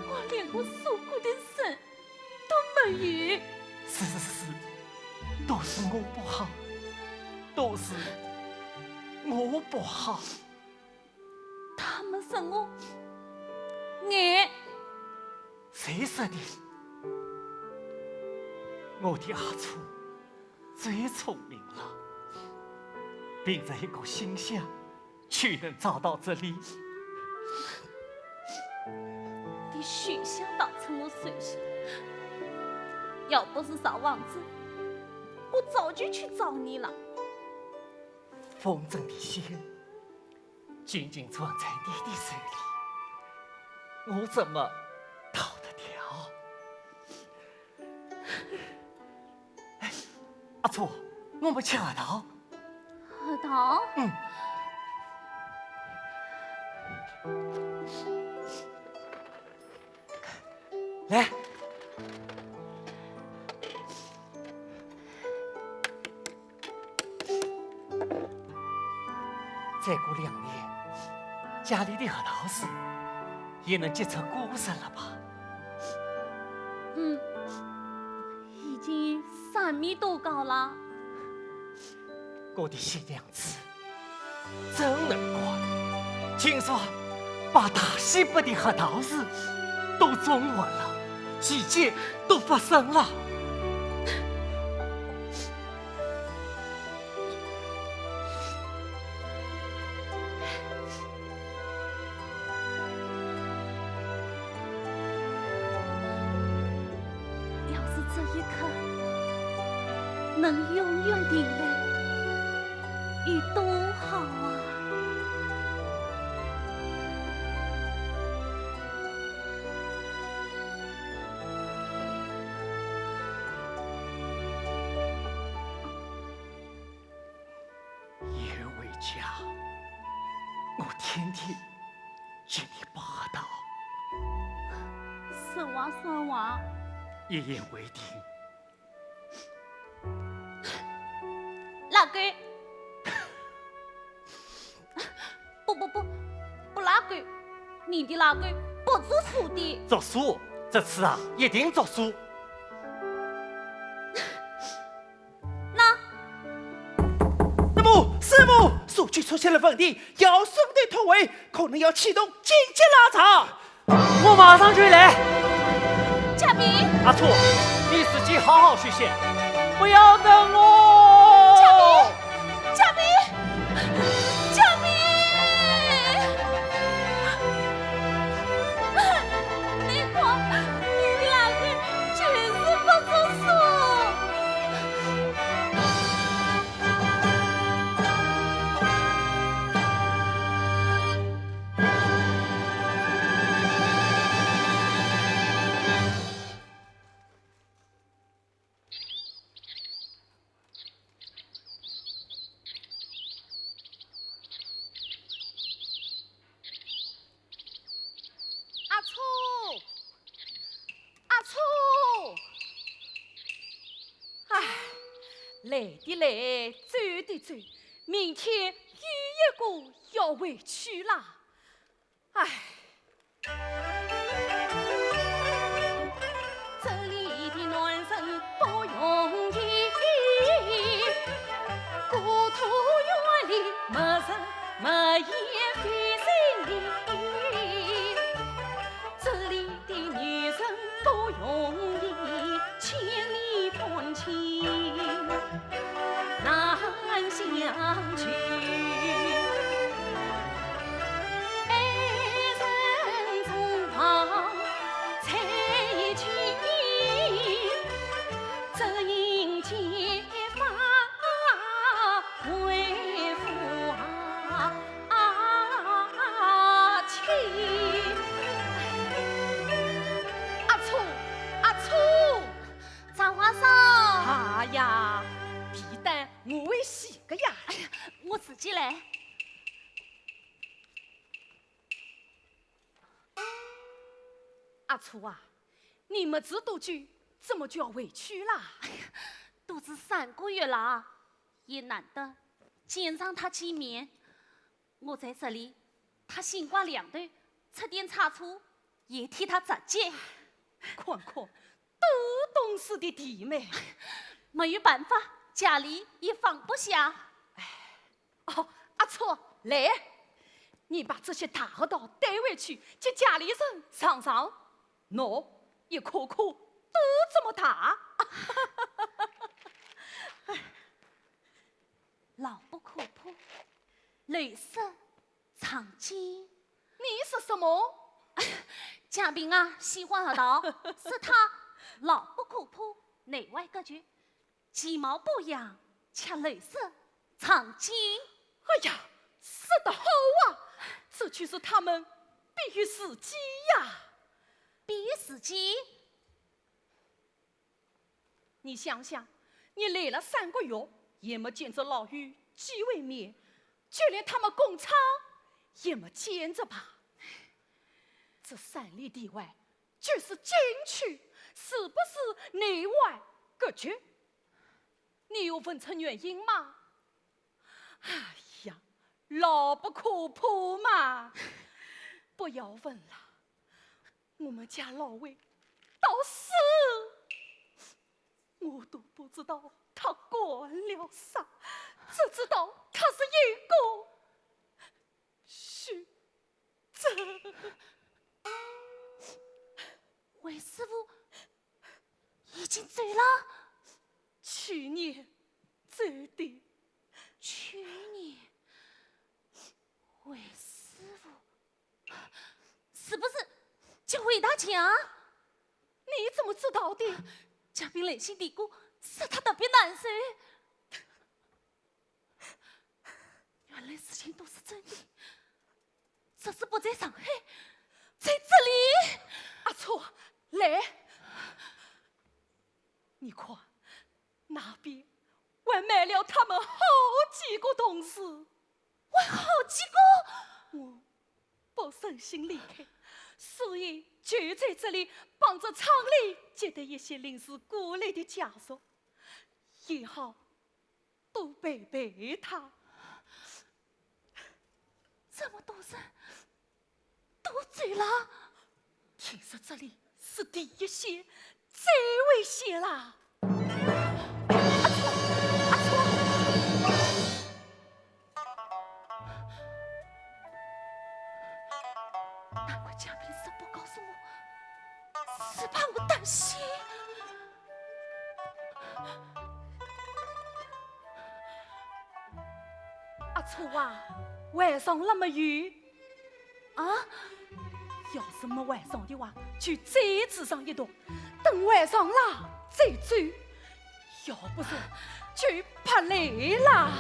我连个受过的人都没有。是是是，都是我不好，都是我不好。他们说我，你谁说的？我的阿初最聪明了，凭着一个心想，就能找到这里。你休想当成我手下，要不是赵王子，我早就去找你了。风筝的线紧紧攥在你的手里，我怎么逃得掉？哎，阿初，我们吃核桃。核桃？嗯。来。 再过两年，家里的核桃树也能结出果实了吧？嗯，已经三米多高了。我的新娘子真能干，听说把大西北的核桃树都种完了，奇迹都发生了。 要是这一刻能永远停留，有多好啊！以后回家，我天天给你拔核桃。实话算话。一言为定。拉钩。不不不，不拉钩，你的拉钩不作数的。作数，这次啊，一定作数。 那那么，师傅，数据出现了问题，要手动脱位，可能要启动紧急拉闸。我马上就来。嘉宾，阿初，你自己好好休息，不要等我。嘉宾，嘉宾。 救命！你看，你的拉钩就是不作数。 阿初，阿初，唉，来的来，走的走，明天又一个要回去啦。唉。 阿初，阿初。 张皇上。哎呀，皮蛋我会洗个呀。哎呀，我自己来。阿初啊，你么子多久，怎么就要回去啦？哎呀，都是三个月了，也难得见上他几面。 我在这里，他心挂两头，出点差错也替他着急。看看，都懂事的弟妹。没有办法，家里也放不下。哦，阿初，来，你把这些大荷担带回去，给家里人尝尝。喏，一颗颗都这么大。老不可破，绿色长青。你说什么？嘉宾啊，喜欢核桃，说它老不可破，内外各绝，其貌不扬，却绿色长青。哎呀，说得好啊，这就是他们比喻时机呀。比喻时机？ 你想想，你来了三个月，也没见着老友几回面，就连他们工厂也没见着吧？这三里地外就是禁区，是不是内外隔绝？你有问出原因吗？哎呀，老不可破嘛，不要问了。 我们家老魏到死，我都不知道他干了啥，只知道他是一个虚症。魏师傅已经走了？去年走的。去年？魏师傅 是不是就回大家？你怎么知道的？嘉宾来信嘀咕，说他特别难受。原来事情都是真的，只是不在上海，在这里。阿初，来，你看，那边还埋了他们好几个同事。 还好几个？我不忍心离开，所以就在这里帮着厂里接待一些临时过来的家属，也好多陪陪他。这么多人都走了？听说这里是第一线，最危险啦！阿初，阿初，难怪嘉宾说不告诉我，是怕我担心。阿初啊，晚上了没有？ 啊？要是没晚上的话，就再住上一冬，等晚上了再走，要不然就怕累了。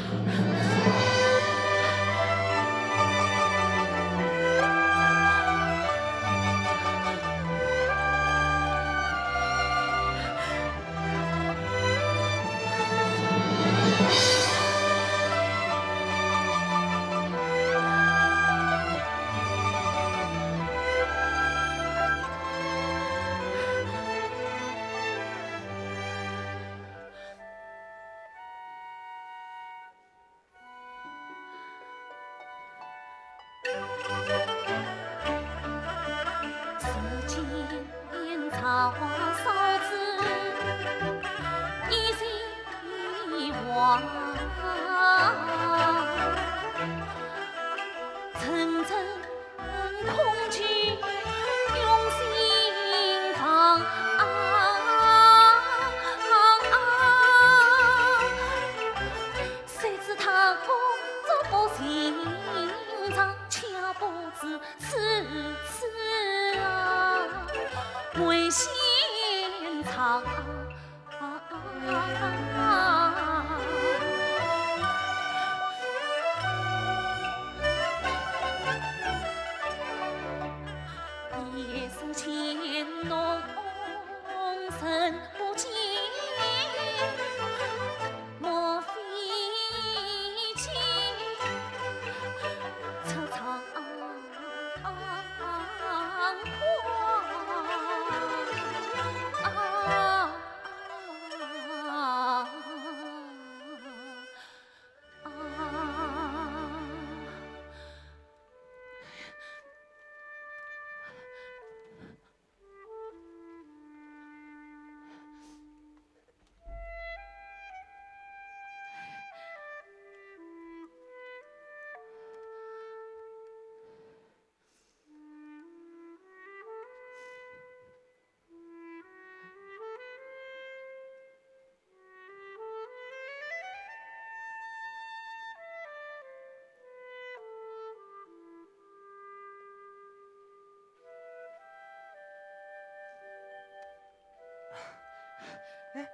哎，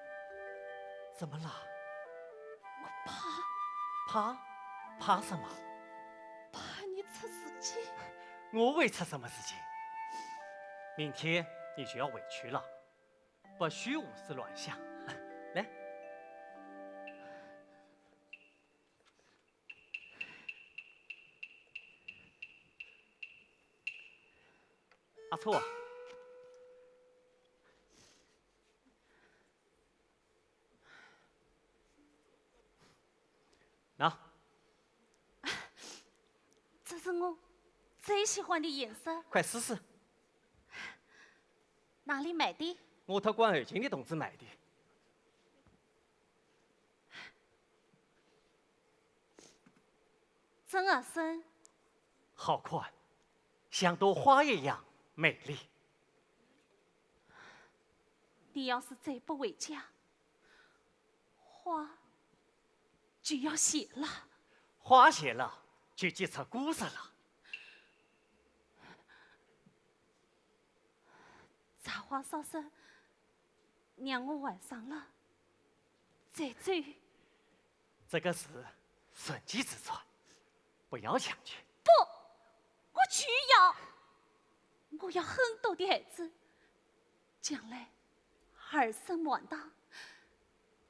怎么了？我怕。怕？怕什么？怕你出事情。我会出什么事情？明天你就要回去了，不许胡思乱想。来。 阿初，喏，这是我最喜欢的颜色。快试试。哪里买的？我托关后勤的同志买的。 真合身。好看，像朵花一样美丽。你要是再不回家，花就要谢了。花谢了，就结出果实了。茶花烧生，让我还上了再走。 这个是顺其自然，不要强求。不，我就要，我要很多的孩子，将来儿孙满堂，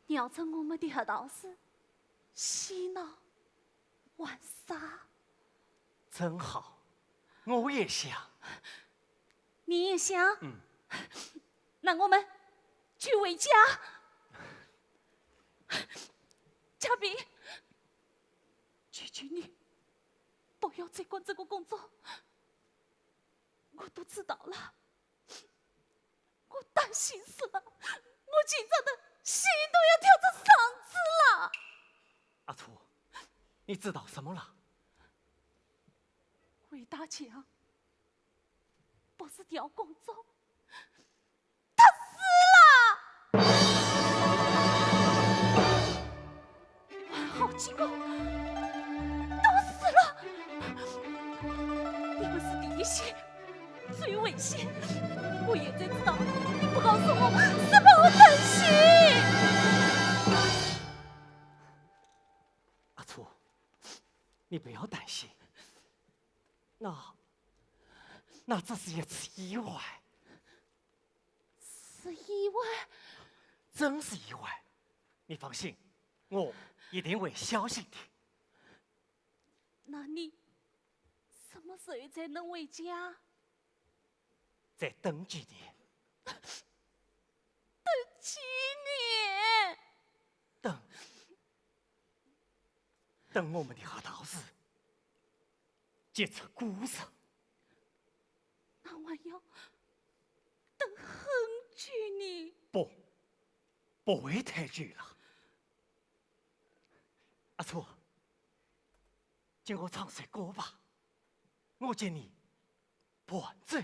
绕着我们的核桃树，嬉闹玩耍。真好，我也想。你也想？嗯。那我们就回家。 嘉宾，求求你，不要再管这个工作。我都知道了，我担心死了，我紧张的心都要跳出嗓子了。阿初，你知道什么了？魏大强不是调工作， 他死了！好几个都死了！你们是第一线，最危险。我现在知道，你不告诉我，是怕我担心。阿初，你不要担心，那，那只是一次意外。 是意外？真是意外。你放心，我一定会小心的。那你什么时候才能回家？再等几年。等几年？等，等我们的核桃树结出果实。 那还要等很久呢。不，不会太久了。阿初，给我唱首歌吧，我给你伴奏。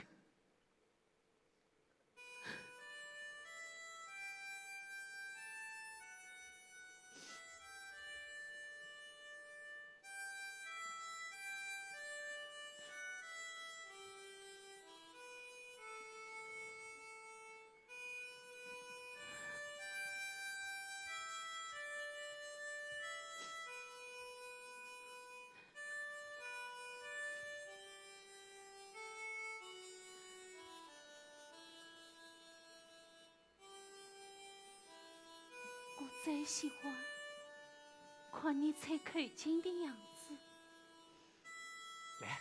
我最喜欢看你吹口琴的样子。来。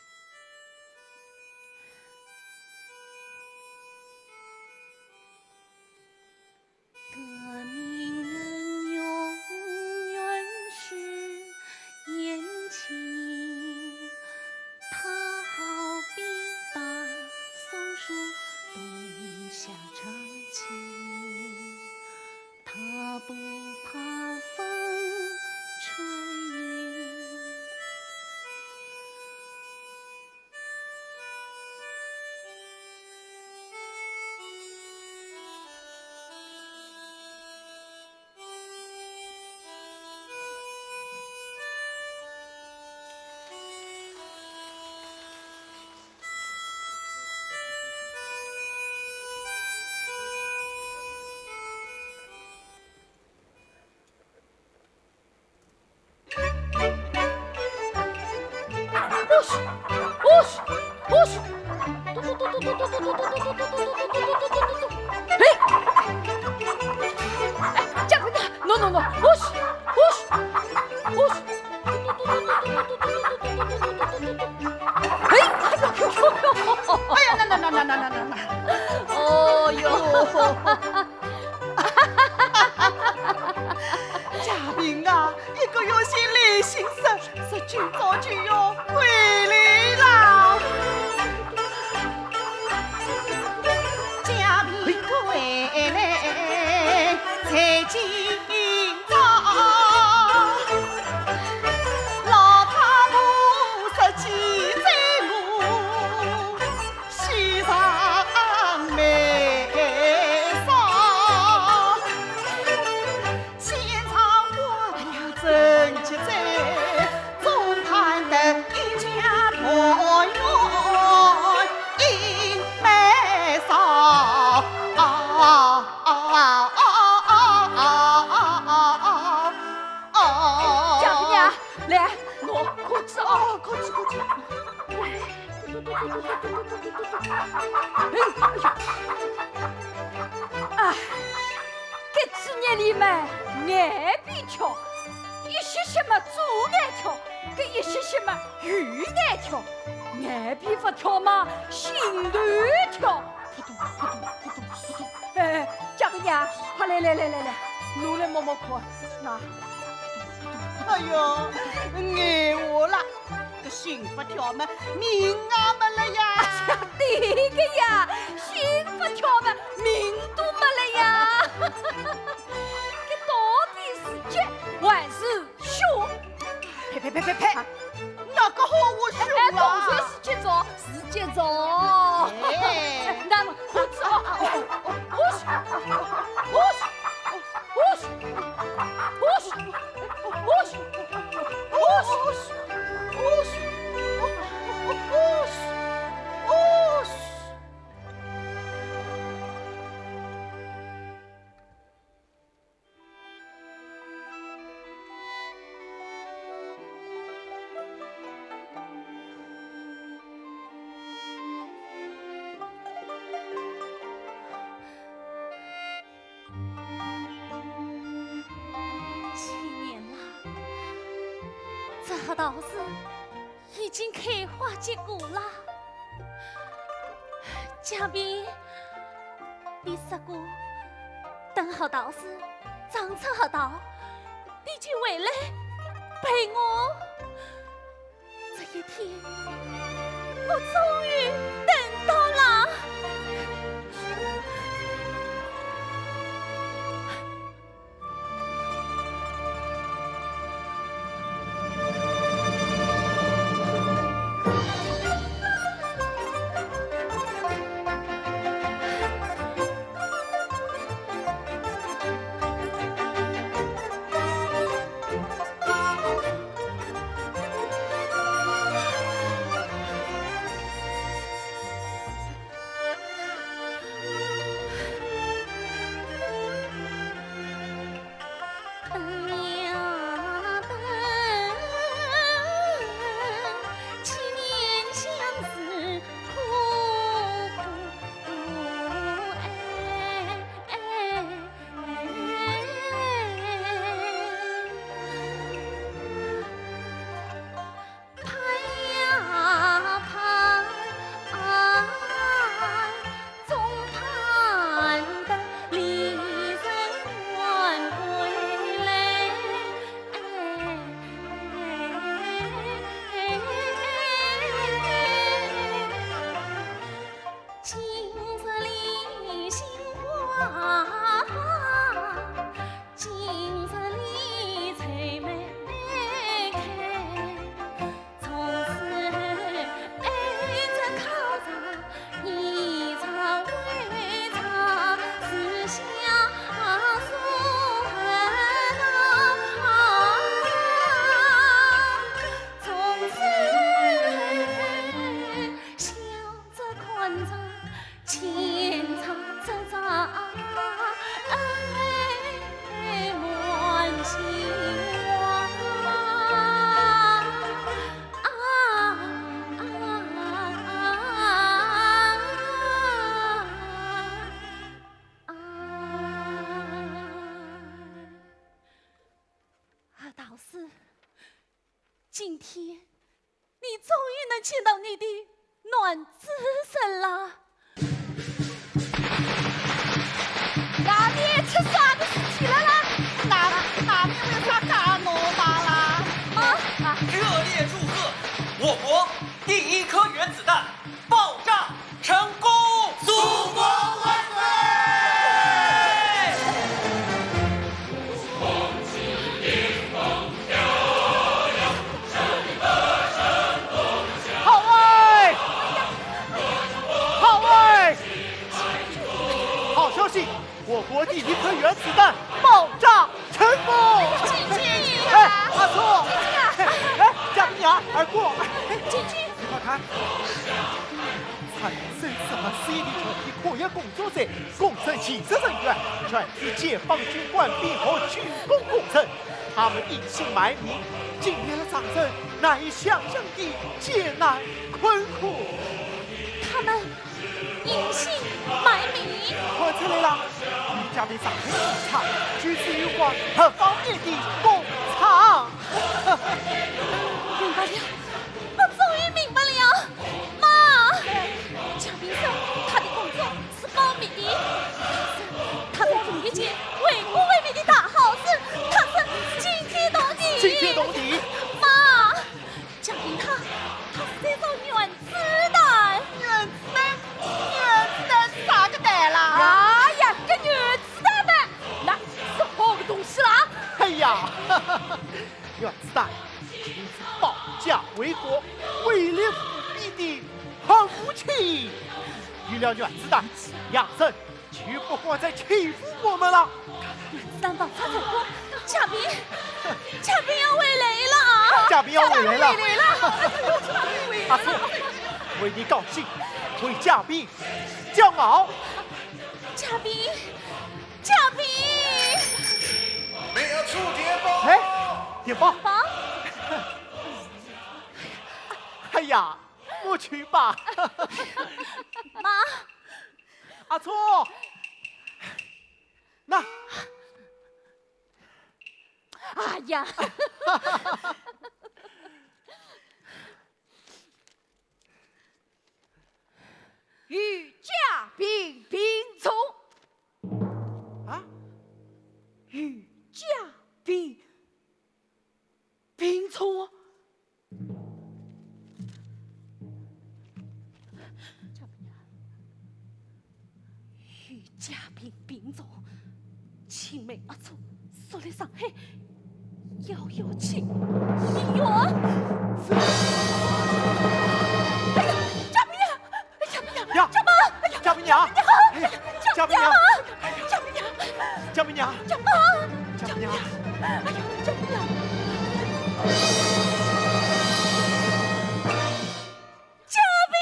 哦嘘，哦嘘，哦嘘。哎，哎，嘉宾啊，喏喏喏，哦嘘，哦嘘，哦嘘。哎，哎呦呦呦呦！哎呀，那那那那那那那那！哦哟。嘉宾啊，一个月前来寻死， 说今朝就要归来啦。嘉宾归来在今朝，老太婆说起在我 喜上眉梢，现场观众齐聚，总盼得一家团圆迎梅梢。啊啊啊啊啊啊啊啊！嘉宾啊，来，喏，快吃啊，快吃快吃。 啊，搿几日里嘛，眼皮跳，一歇歇嘛左眼跳，搿一歇歇嘛右眼跳，眼皮勿跳嘛，心头跳，扑通扑通扑通扑通。哎，嘉宾啊，快来来来来来，侬来摸摸看，喏。哎哟，眼花了。 搿心勿跳嘛，命也没了呀。对个呀，心勿跳嘛，命都没了呀。搿到底是吉还是凶？呸呸呸呸呸！哪个好我凶哎，当然啦？是吉兆，是吉兆。哎。那么，我知道，哦哦哦，我是，我是，我是。 七年了，这核桃树已经开花结果了。嘉宾，你说过，等核桃树长出核桃，你就回来陪我。 这一天，我终于等到了。今天你终于能见到你的男主人了。那你出啥个事体了啦？那，那你为啥讲我妈啦？啊？热烈祝贺我国第一颗原子弹爆炸成功！祖国万岁！好哎！好哎！好消息！我国第一颗原子弹爆炸成功！哎，阿聪！哎，嘉宾娘，二哥！你快看，参与这次核试验的全体科研工作者、工程技术人员，全是解放军官兵和军工工程。他们隐姓埋名，经历了战争难以想象的艰难困苦。他们隐姓埋名？看出来了，嘉宾上台场，就是有关核方面的工厂。明白了，我终于明白了呀，妈！嘉宾说他的工作是保密的，他是他在做一件为国为民的大好事，他是惊天动地。惊天动地？妈！ 嘉宾他，他是在造原子弹。原子弹？原子弹是啥个弹啦？哎呀，个原子弹嘛，那是好个东西啦。哎呀，原子弹就是保家卫国、威力无比的好武器。有了原子弹，洋人 就不敢再欺负我们了。三宝，他在哭，嘉宾，嘉宾要回来了啊！嘉宾要回来了。嘉宾回来了。阿聪，为你高兴，为嘉宾骄傲。嘉宾，嘉宾，没有触电吧？哎，电报。宝，哎呀，我去吧。妈， 阿聪，那，哎呀，与嘉宾并坐。啊？与嘉宾 并坐。嘉宾娘，与嘉宾并坐，青梅阿聪，说来上海，遥遥请医院。哎呀，嘉宾娘！ 嘉宾娘，呀，嘉宾娘，哎呀，嘉宾娘，嘉宾娘，嘉宾娘，嘉宾娘，嘉宾娘，哎呀，嘉宾娘，嘉宾。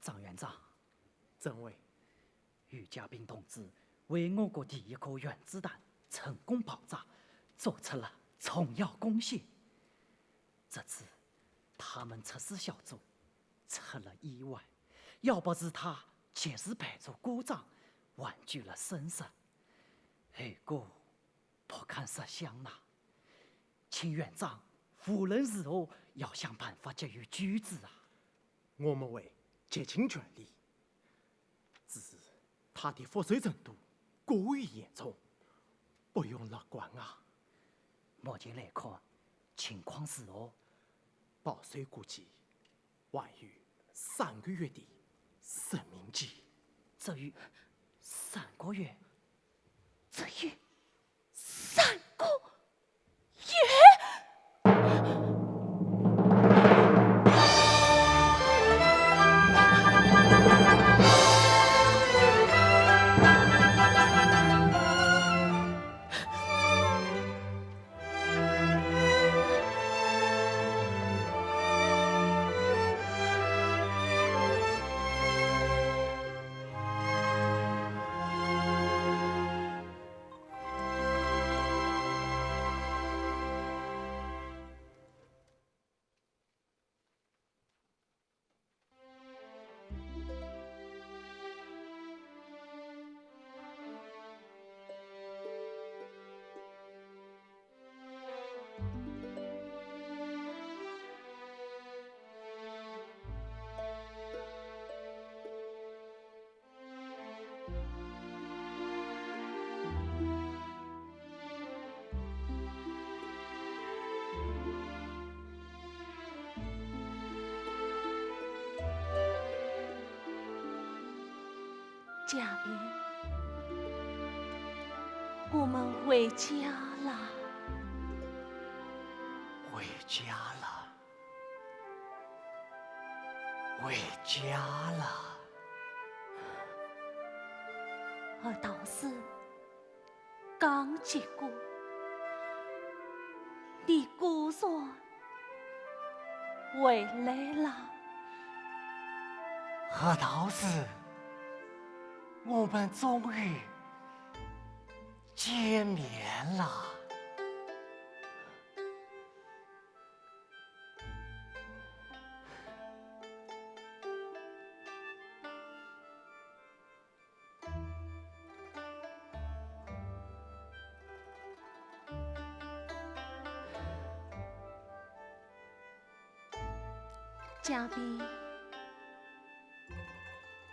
张院长，政委，于家斌同志为我国第一颗原子弹成功爆炸做出了重要贡献。这次他们测试小组出了意外，要不是他及时排除故障，挽救了生死，后果不堪设想呐。请院长无论如何要想办法给予救治啊！我们会竭尽全力，只是他的发烧程度过于严重，不容乐观啊。目前来看，情况如何？保守估计，还有三个月的生命期。只有三个月？只有三个月？嘉宾，我们回家啦。回家了，回家了。何道士， 刚结果，你果然回来了。何道士，我们终于见面了。 嘉宾，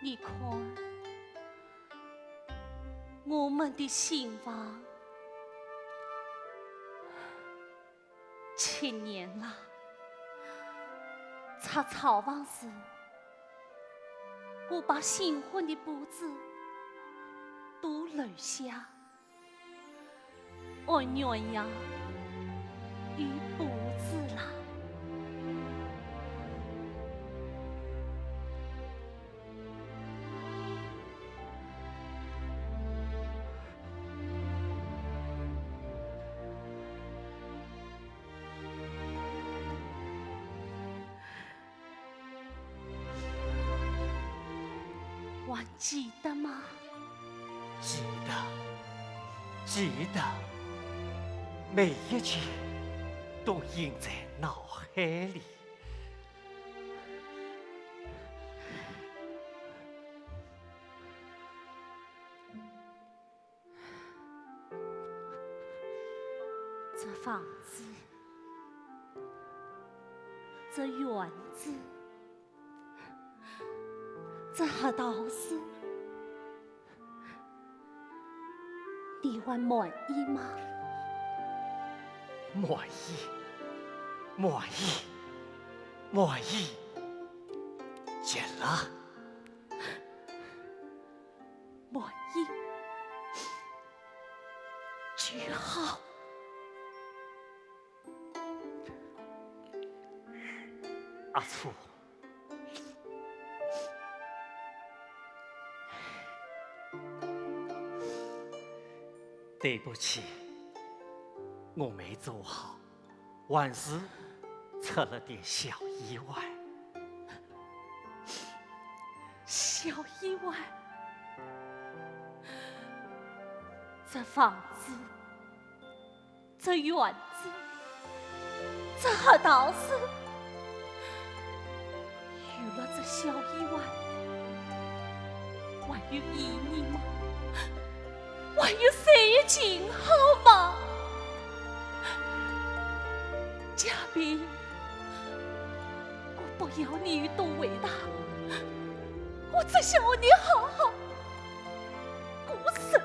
你看，我们的新房 七年了，拆草房时，我把新婚的布置都留下，按原样又布置了。 还记得吗？记得，记得，每一件都印在脑海里。 这房子，这院子，这何道士，你还满意吗？满意，满意，满意极了。 满意就好。阿初，对不起，我没做好。 还是出了点小意外。小意外？这房子，这院子，这何道士，有了这小意外，还有意义吗？ 还有谁也尽好吗？嘉宾，我不要你有多伟大，我只想和你好好过日子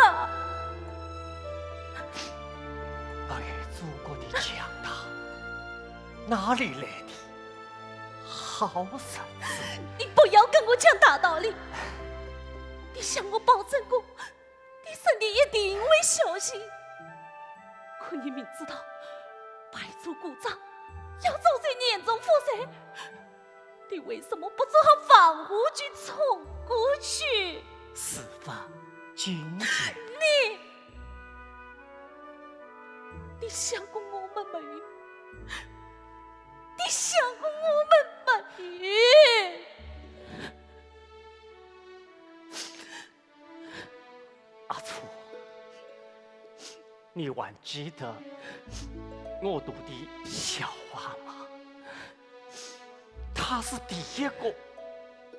啊！不与祖国的强大，哪里来的 好日子。你不要跟我讲大道理。你向我保证过，你说你一定会小心。可你明知道，白族故障要早在年中复赛，你为什么不做好防护就冲过去？事发今天。你，你想过我们没有？ 你想过我们没有？阿初，你还记得我肚里小花吗？她是第一个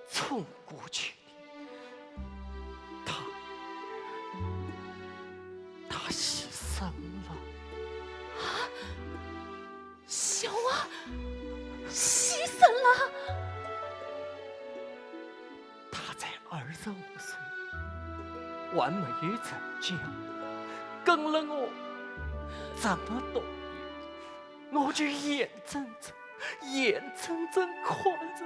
冲过去的。 她，她牺牲了。啊？小花牺牲了？她在二十五岁，还没有成家，跟了我这么多年，我就眼睁睁，眼睁睁看着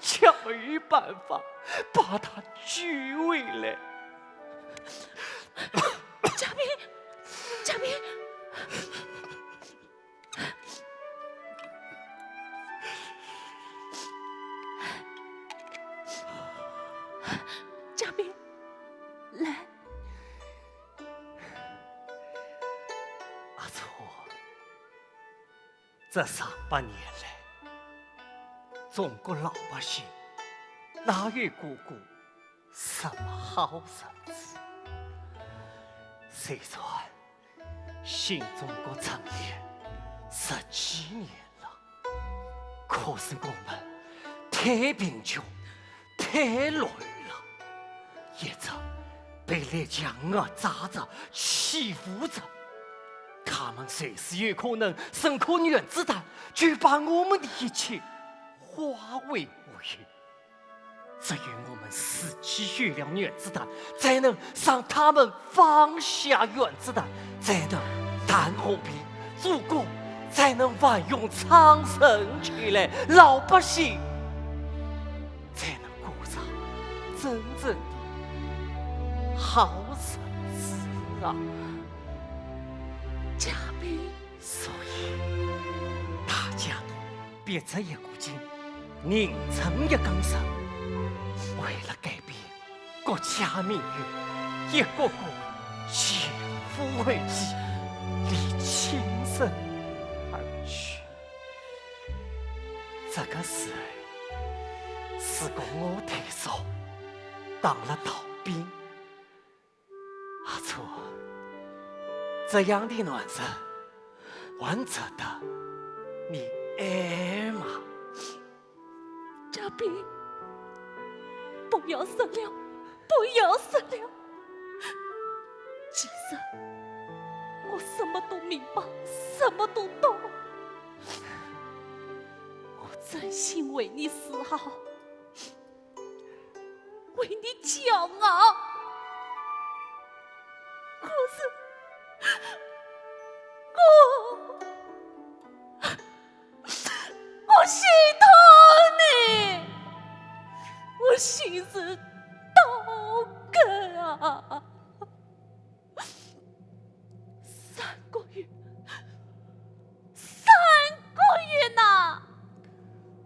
却没有办法把他救回来。嘉宾，嘉宾，嘉宾，来。阿初，这上百年来，中国老百姓哪有过过什么好日子？虽然 新中国成立十几年了，可是我们太贫穷、太落后了，一直被列强压榨着、欺负着。他们随时有可能伸颗原子弹，就把我们的一切化为乌有。 只有我们自己有了原子弹，才能让他们放下原子弹，才能谈和平，祖国才能繁荣昌盛起来，老百姓才能过上真正的好日子啊！嘉宾。所以，大家都 别出一股劲，人出一根筋，为了改变国家命运，一个个前赴后继，离亲人而去。这个时候，如果我退缩，当了逃兵， 阿初，这样的男人还值得你爱吗？嘉宾，不要说了，不要说了。其实我什么都明白，什么都懂。我真心为你自豪， 为你骄傲。可是，我，我心疼你，我心如刀割啊！ 三个月，三个月呐，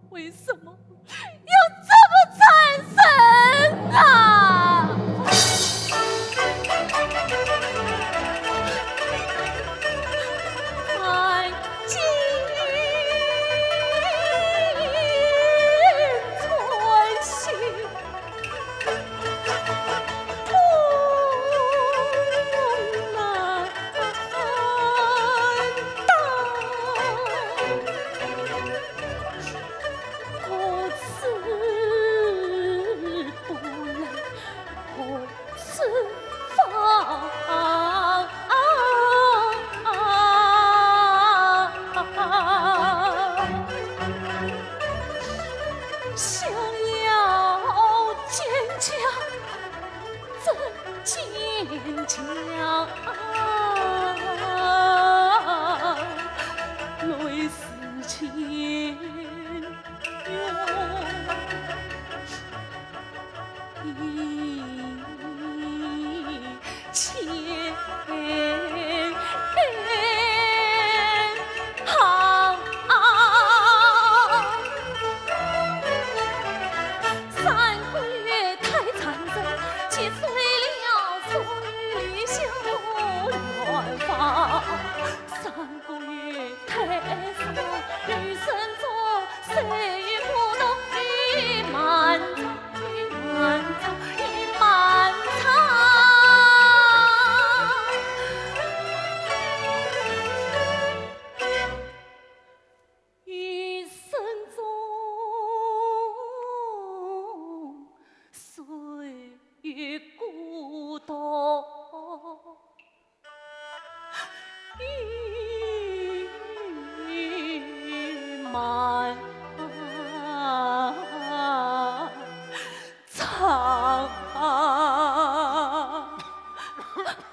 为什么要这么残忍啊？想要坚强，真坚强，泪似千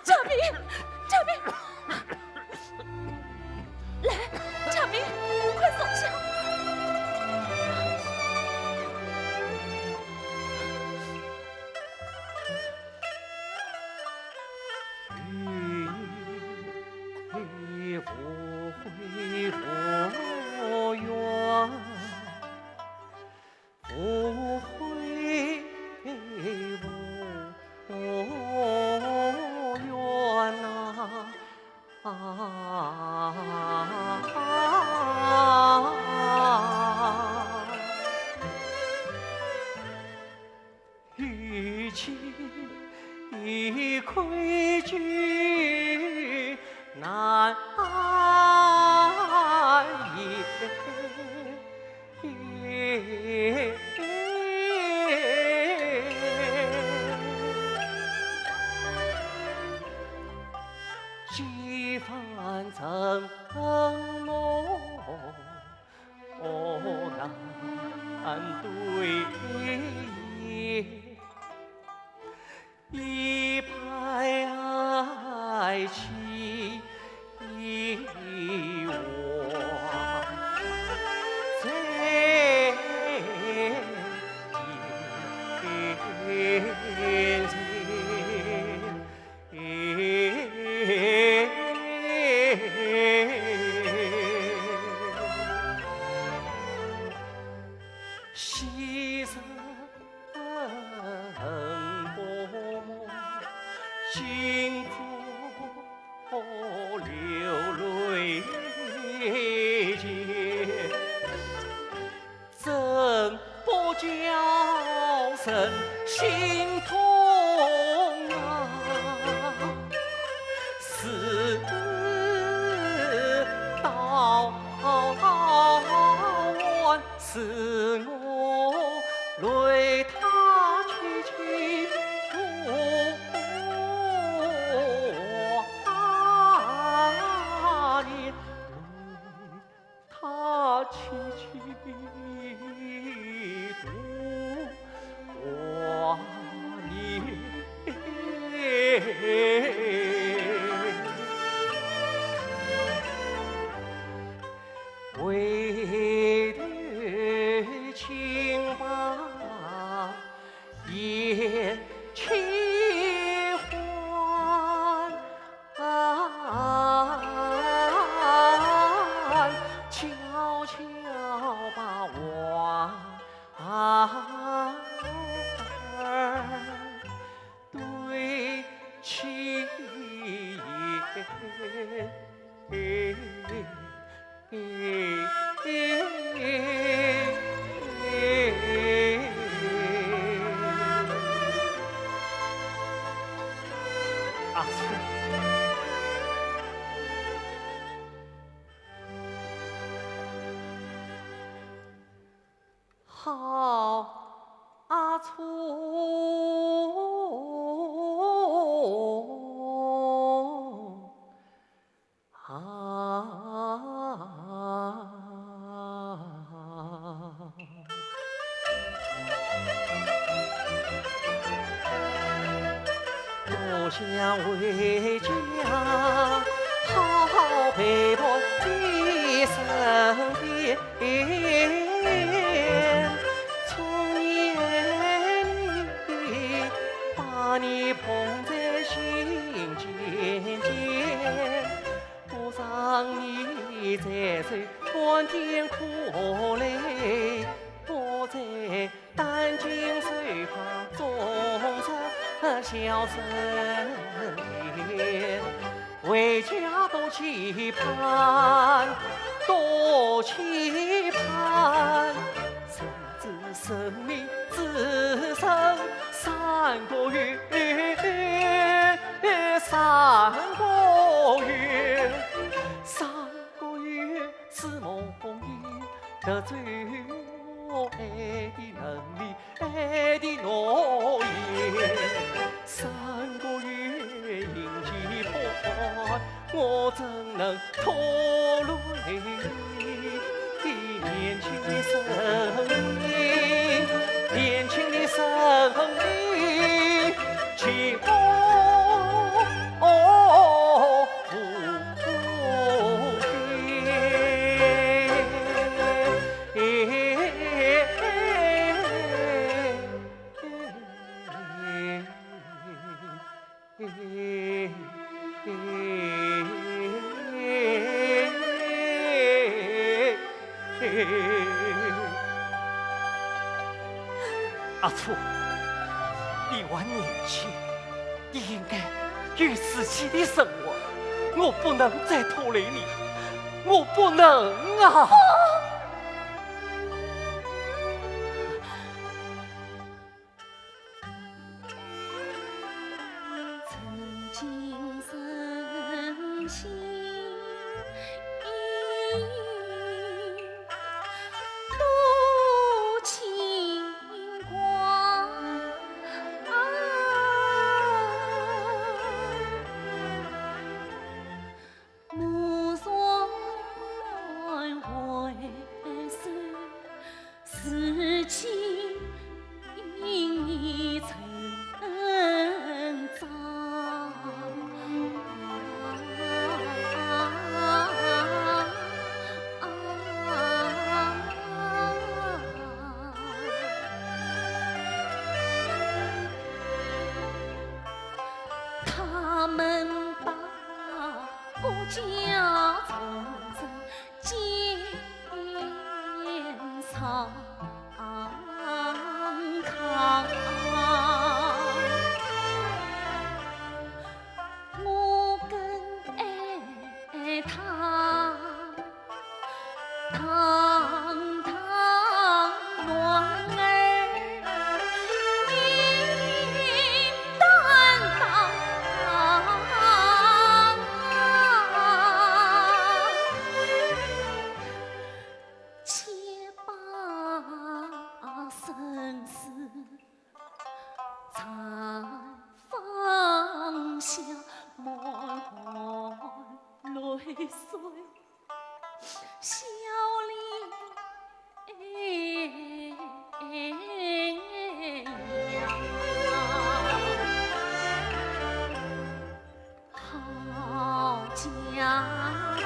嘉宾，嘉宾，来，嘉宾，快坐下。情，一块酒难言。几番承诺 难对也，一派爱妻一往在眼前。 昔日过目，今朝流泪间。 真不叫人心痛啊！事到晚，是我泪他戚戚多啊！ 他戚戚多挂念。回头轻把眼期换， 悄悄把话儿对妻言。 阿春。好阿春。 啊。多想回家，好好陪伴你身边。从年里把你捧在心尖尖。 不让你再受酸甜苦累，我在担惊受怕中日消瘦年，回家多期盼，多期盼，谁知生命只剩三个月，三个月。 三个月是梦魇，得罪我爱的人，你爱的诺言。三个月应期盼，我怎能拖累你？年轻的生命，年轻的生命，寂寞。 阿初，你还年轻，你应该有自己的生活，我不能再拖累你，我不能啊！心多清光。目前为首，事情已成章。 他们把我家重整，建上炕。我跟哎他 堂堂男儿，你担当。且把生死 在放下满含泪水，笑脸扬。好家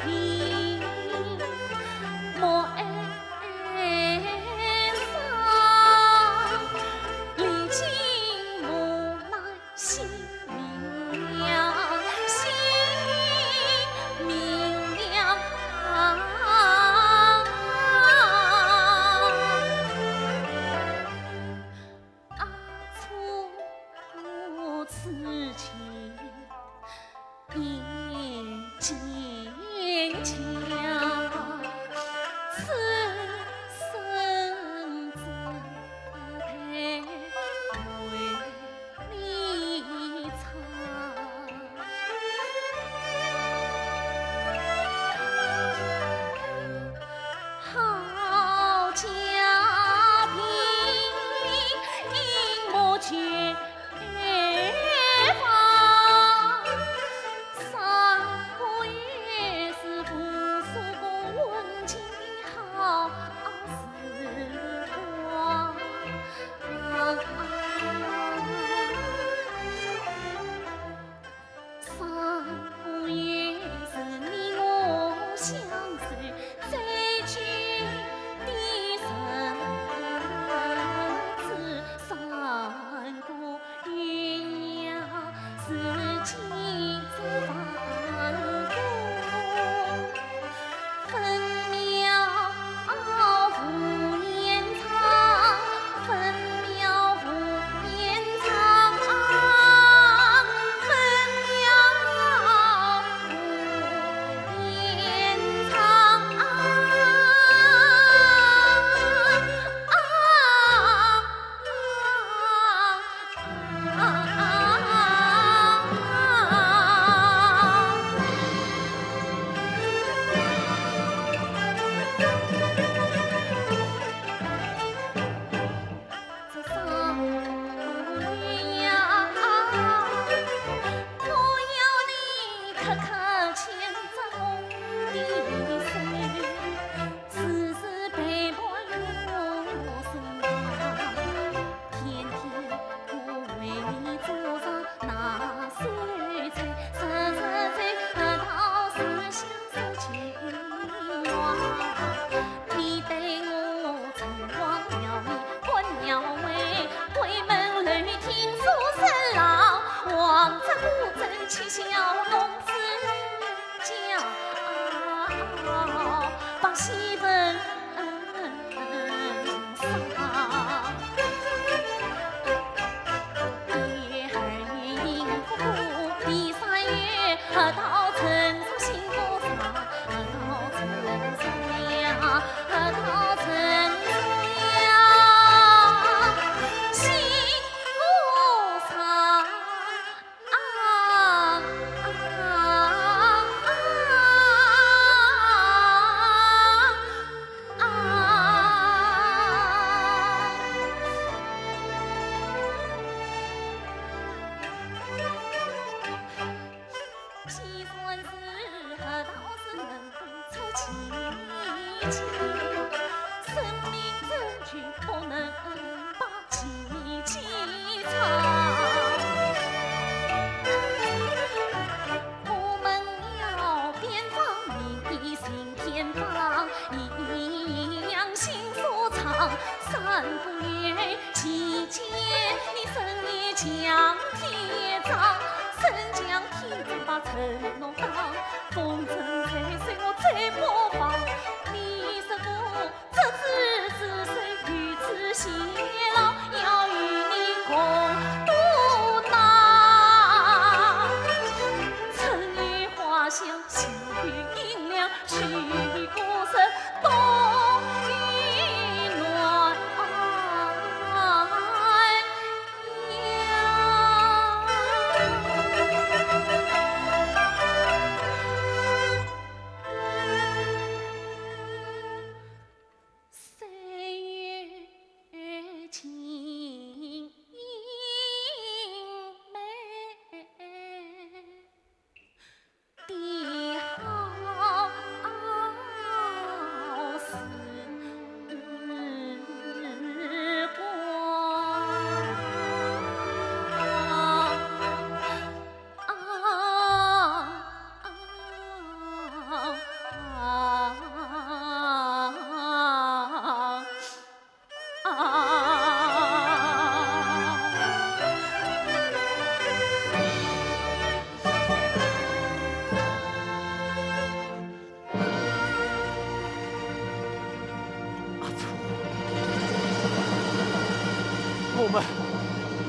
庭，莫哀伤，历尽磨难 心明亮，心明亮。啊，初次见，眼睛。 好家庭，莫缺乏。三国也是无数个文景的好时光。 三国也是你我相守最久的日子，三国也是今朝。 分秒无言长，分秒无言长，分秒无言长。 时时陪伴我身旁，天天可为你做上拿手菜，日日在河道上相思情话。你对我诚惶诚意，关照我，闺门楼听书声浪，望着孤舟起笑弄子叫，把戏文 啊，啊，生命真情不能把记记长。我们要远方，你心远方，一样心所长。三个月期间，你生意像天涨，升像天涨把承诺当，风尘岁月我追不放。你是我 执子之手，与子偕老，要与你共度难。春雨花香，秋雨阴凉，秋雨歌声，冬雨暖阳。 岁月静美的好时光。 阿初，我们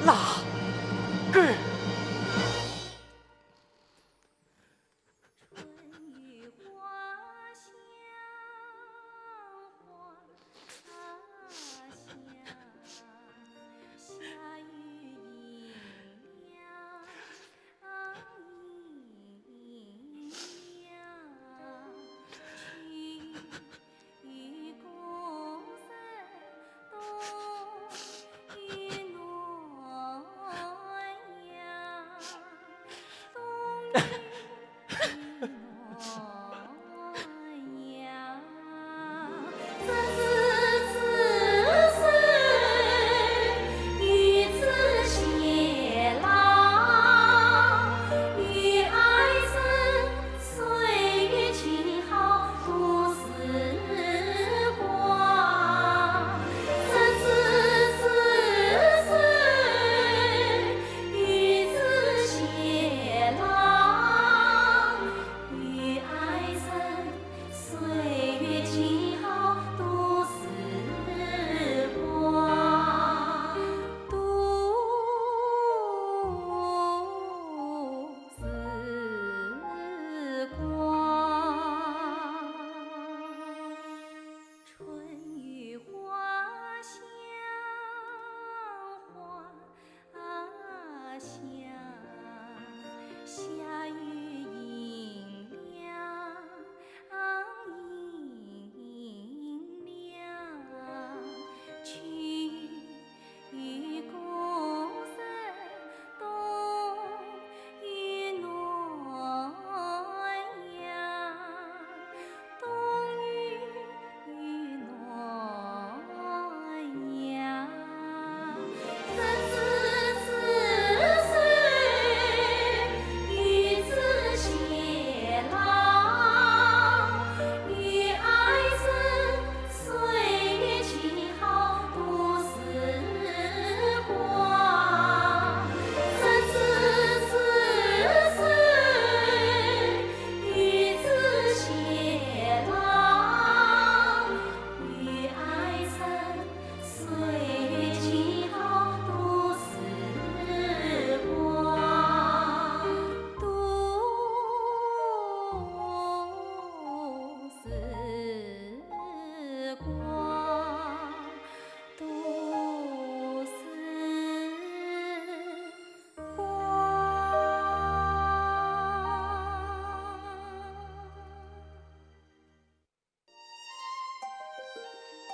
哪个？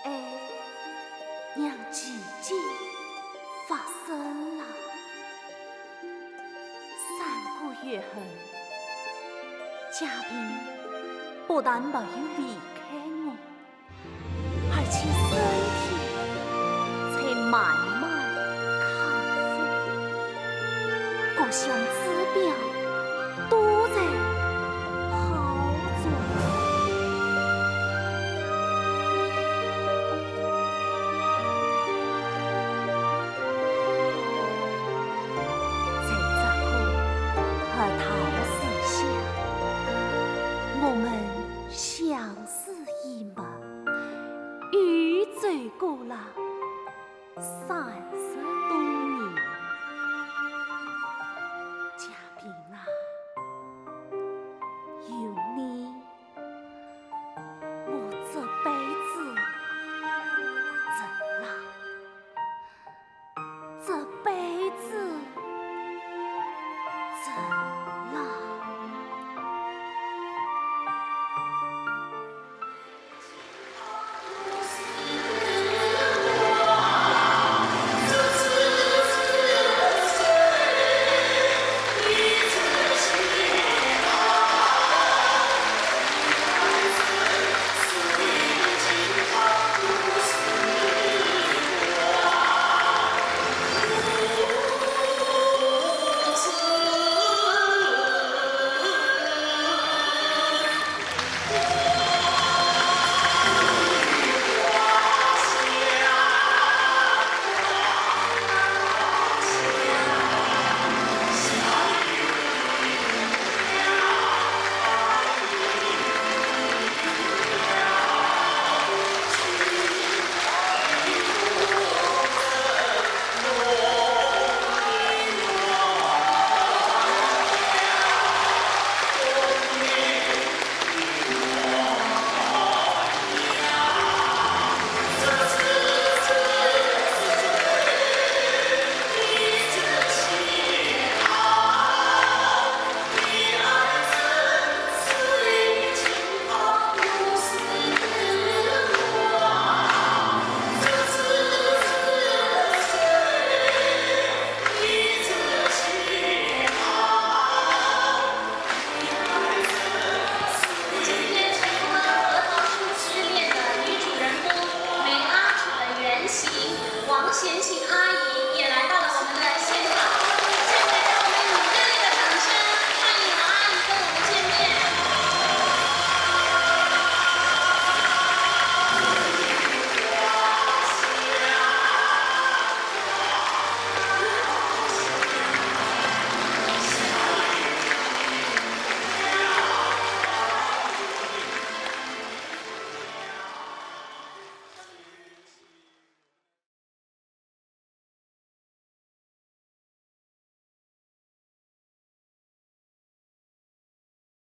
哎，让奇迹发生了。三个月后，嘉宾不但没有离开我，起身体，才慢慢康复。各项指标都在好转。在这棵核桃树下，我们相视一目，又走过了三十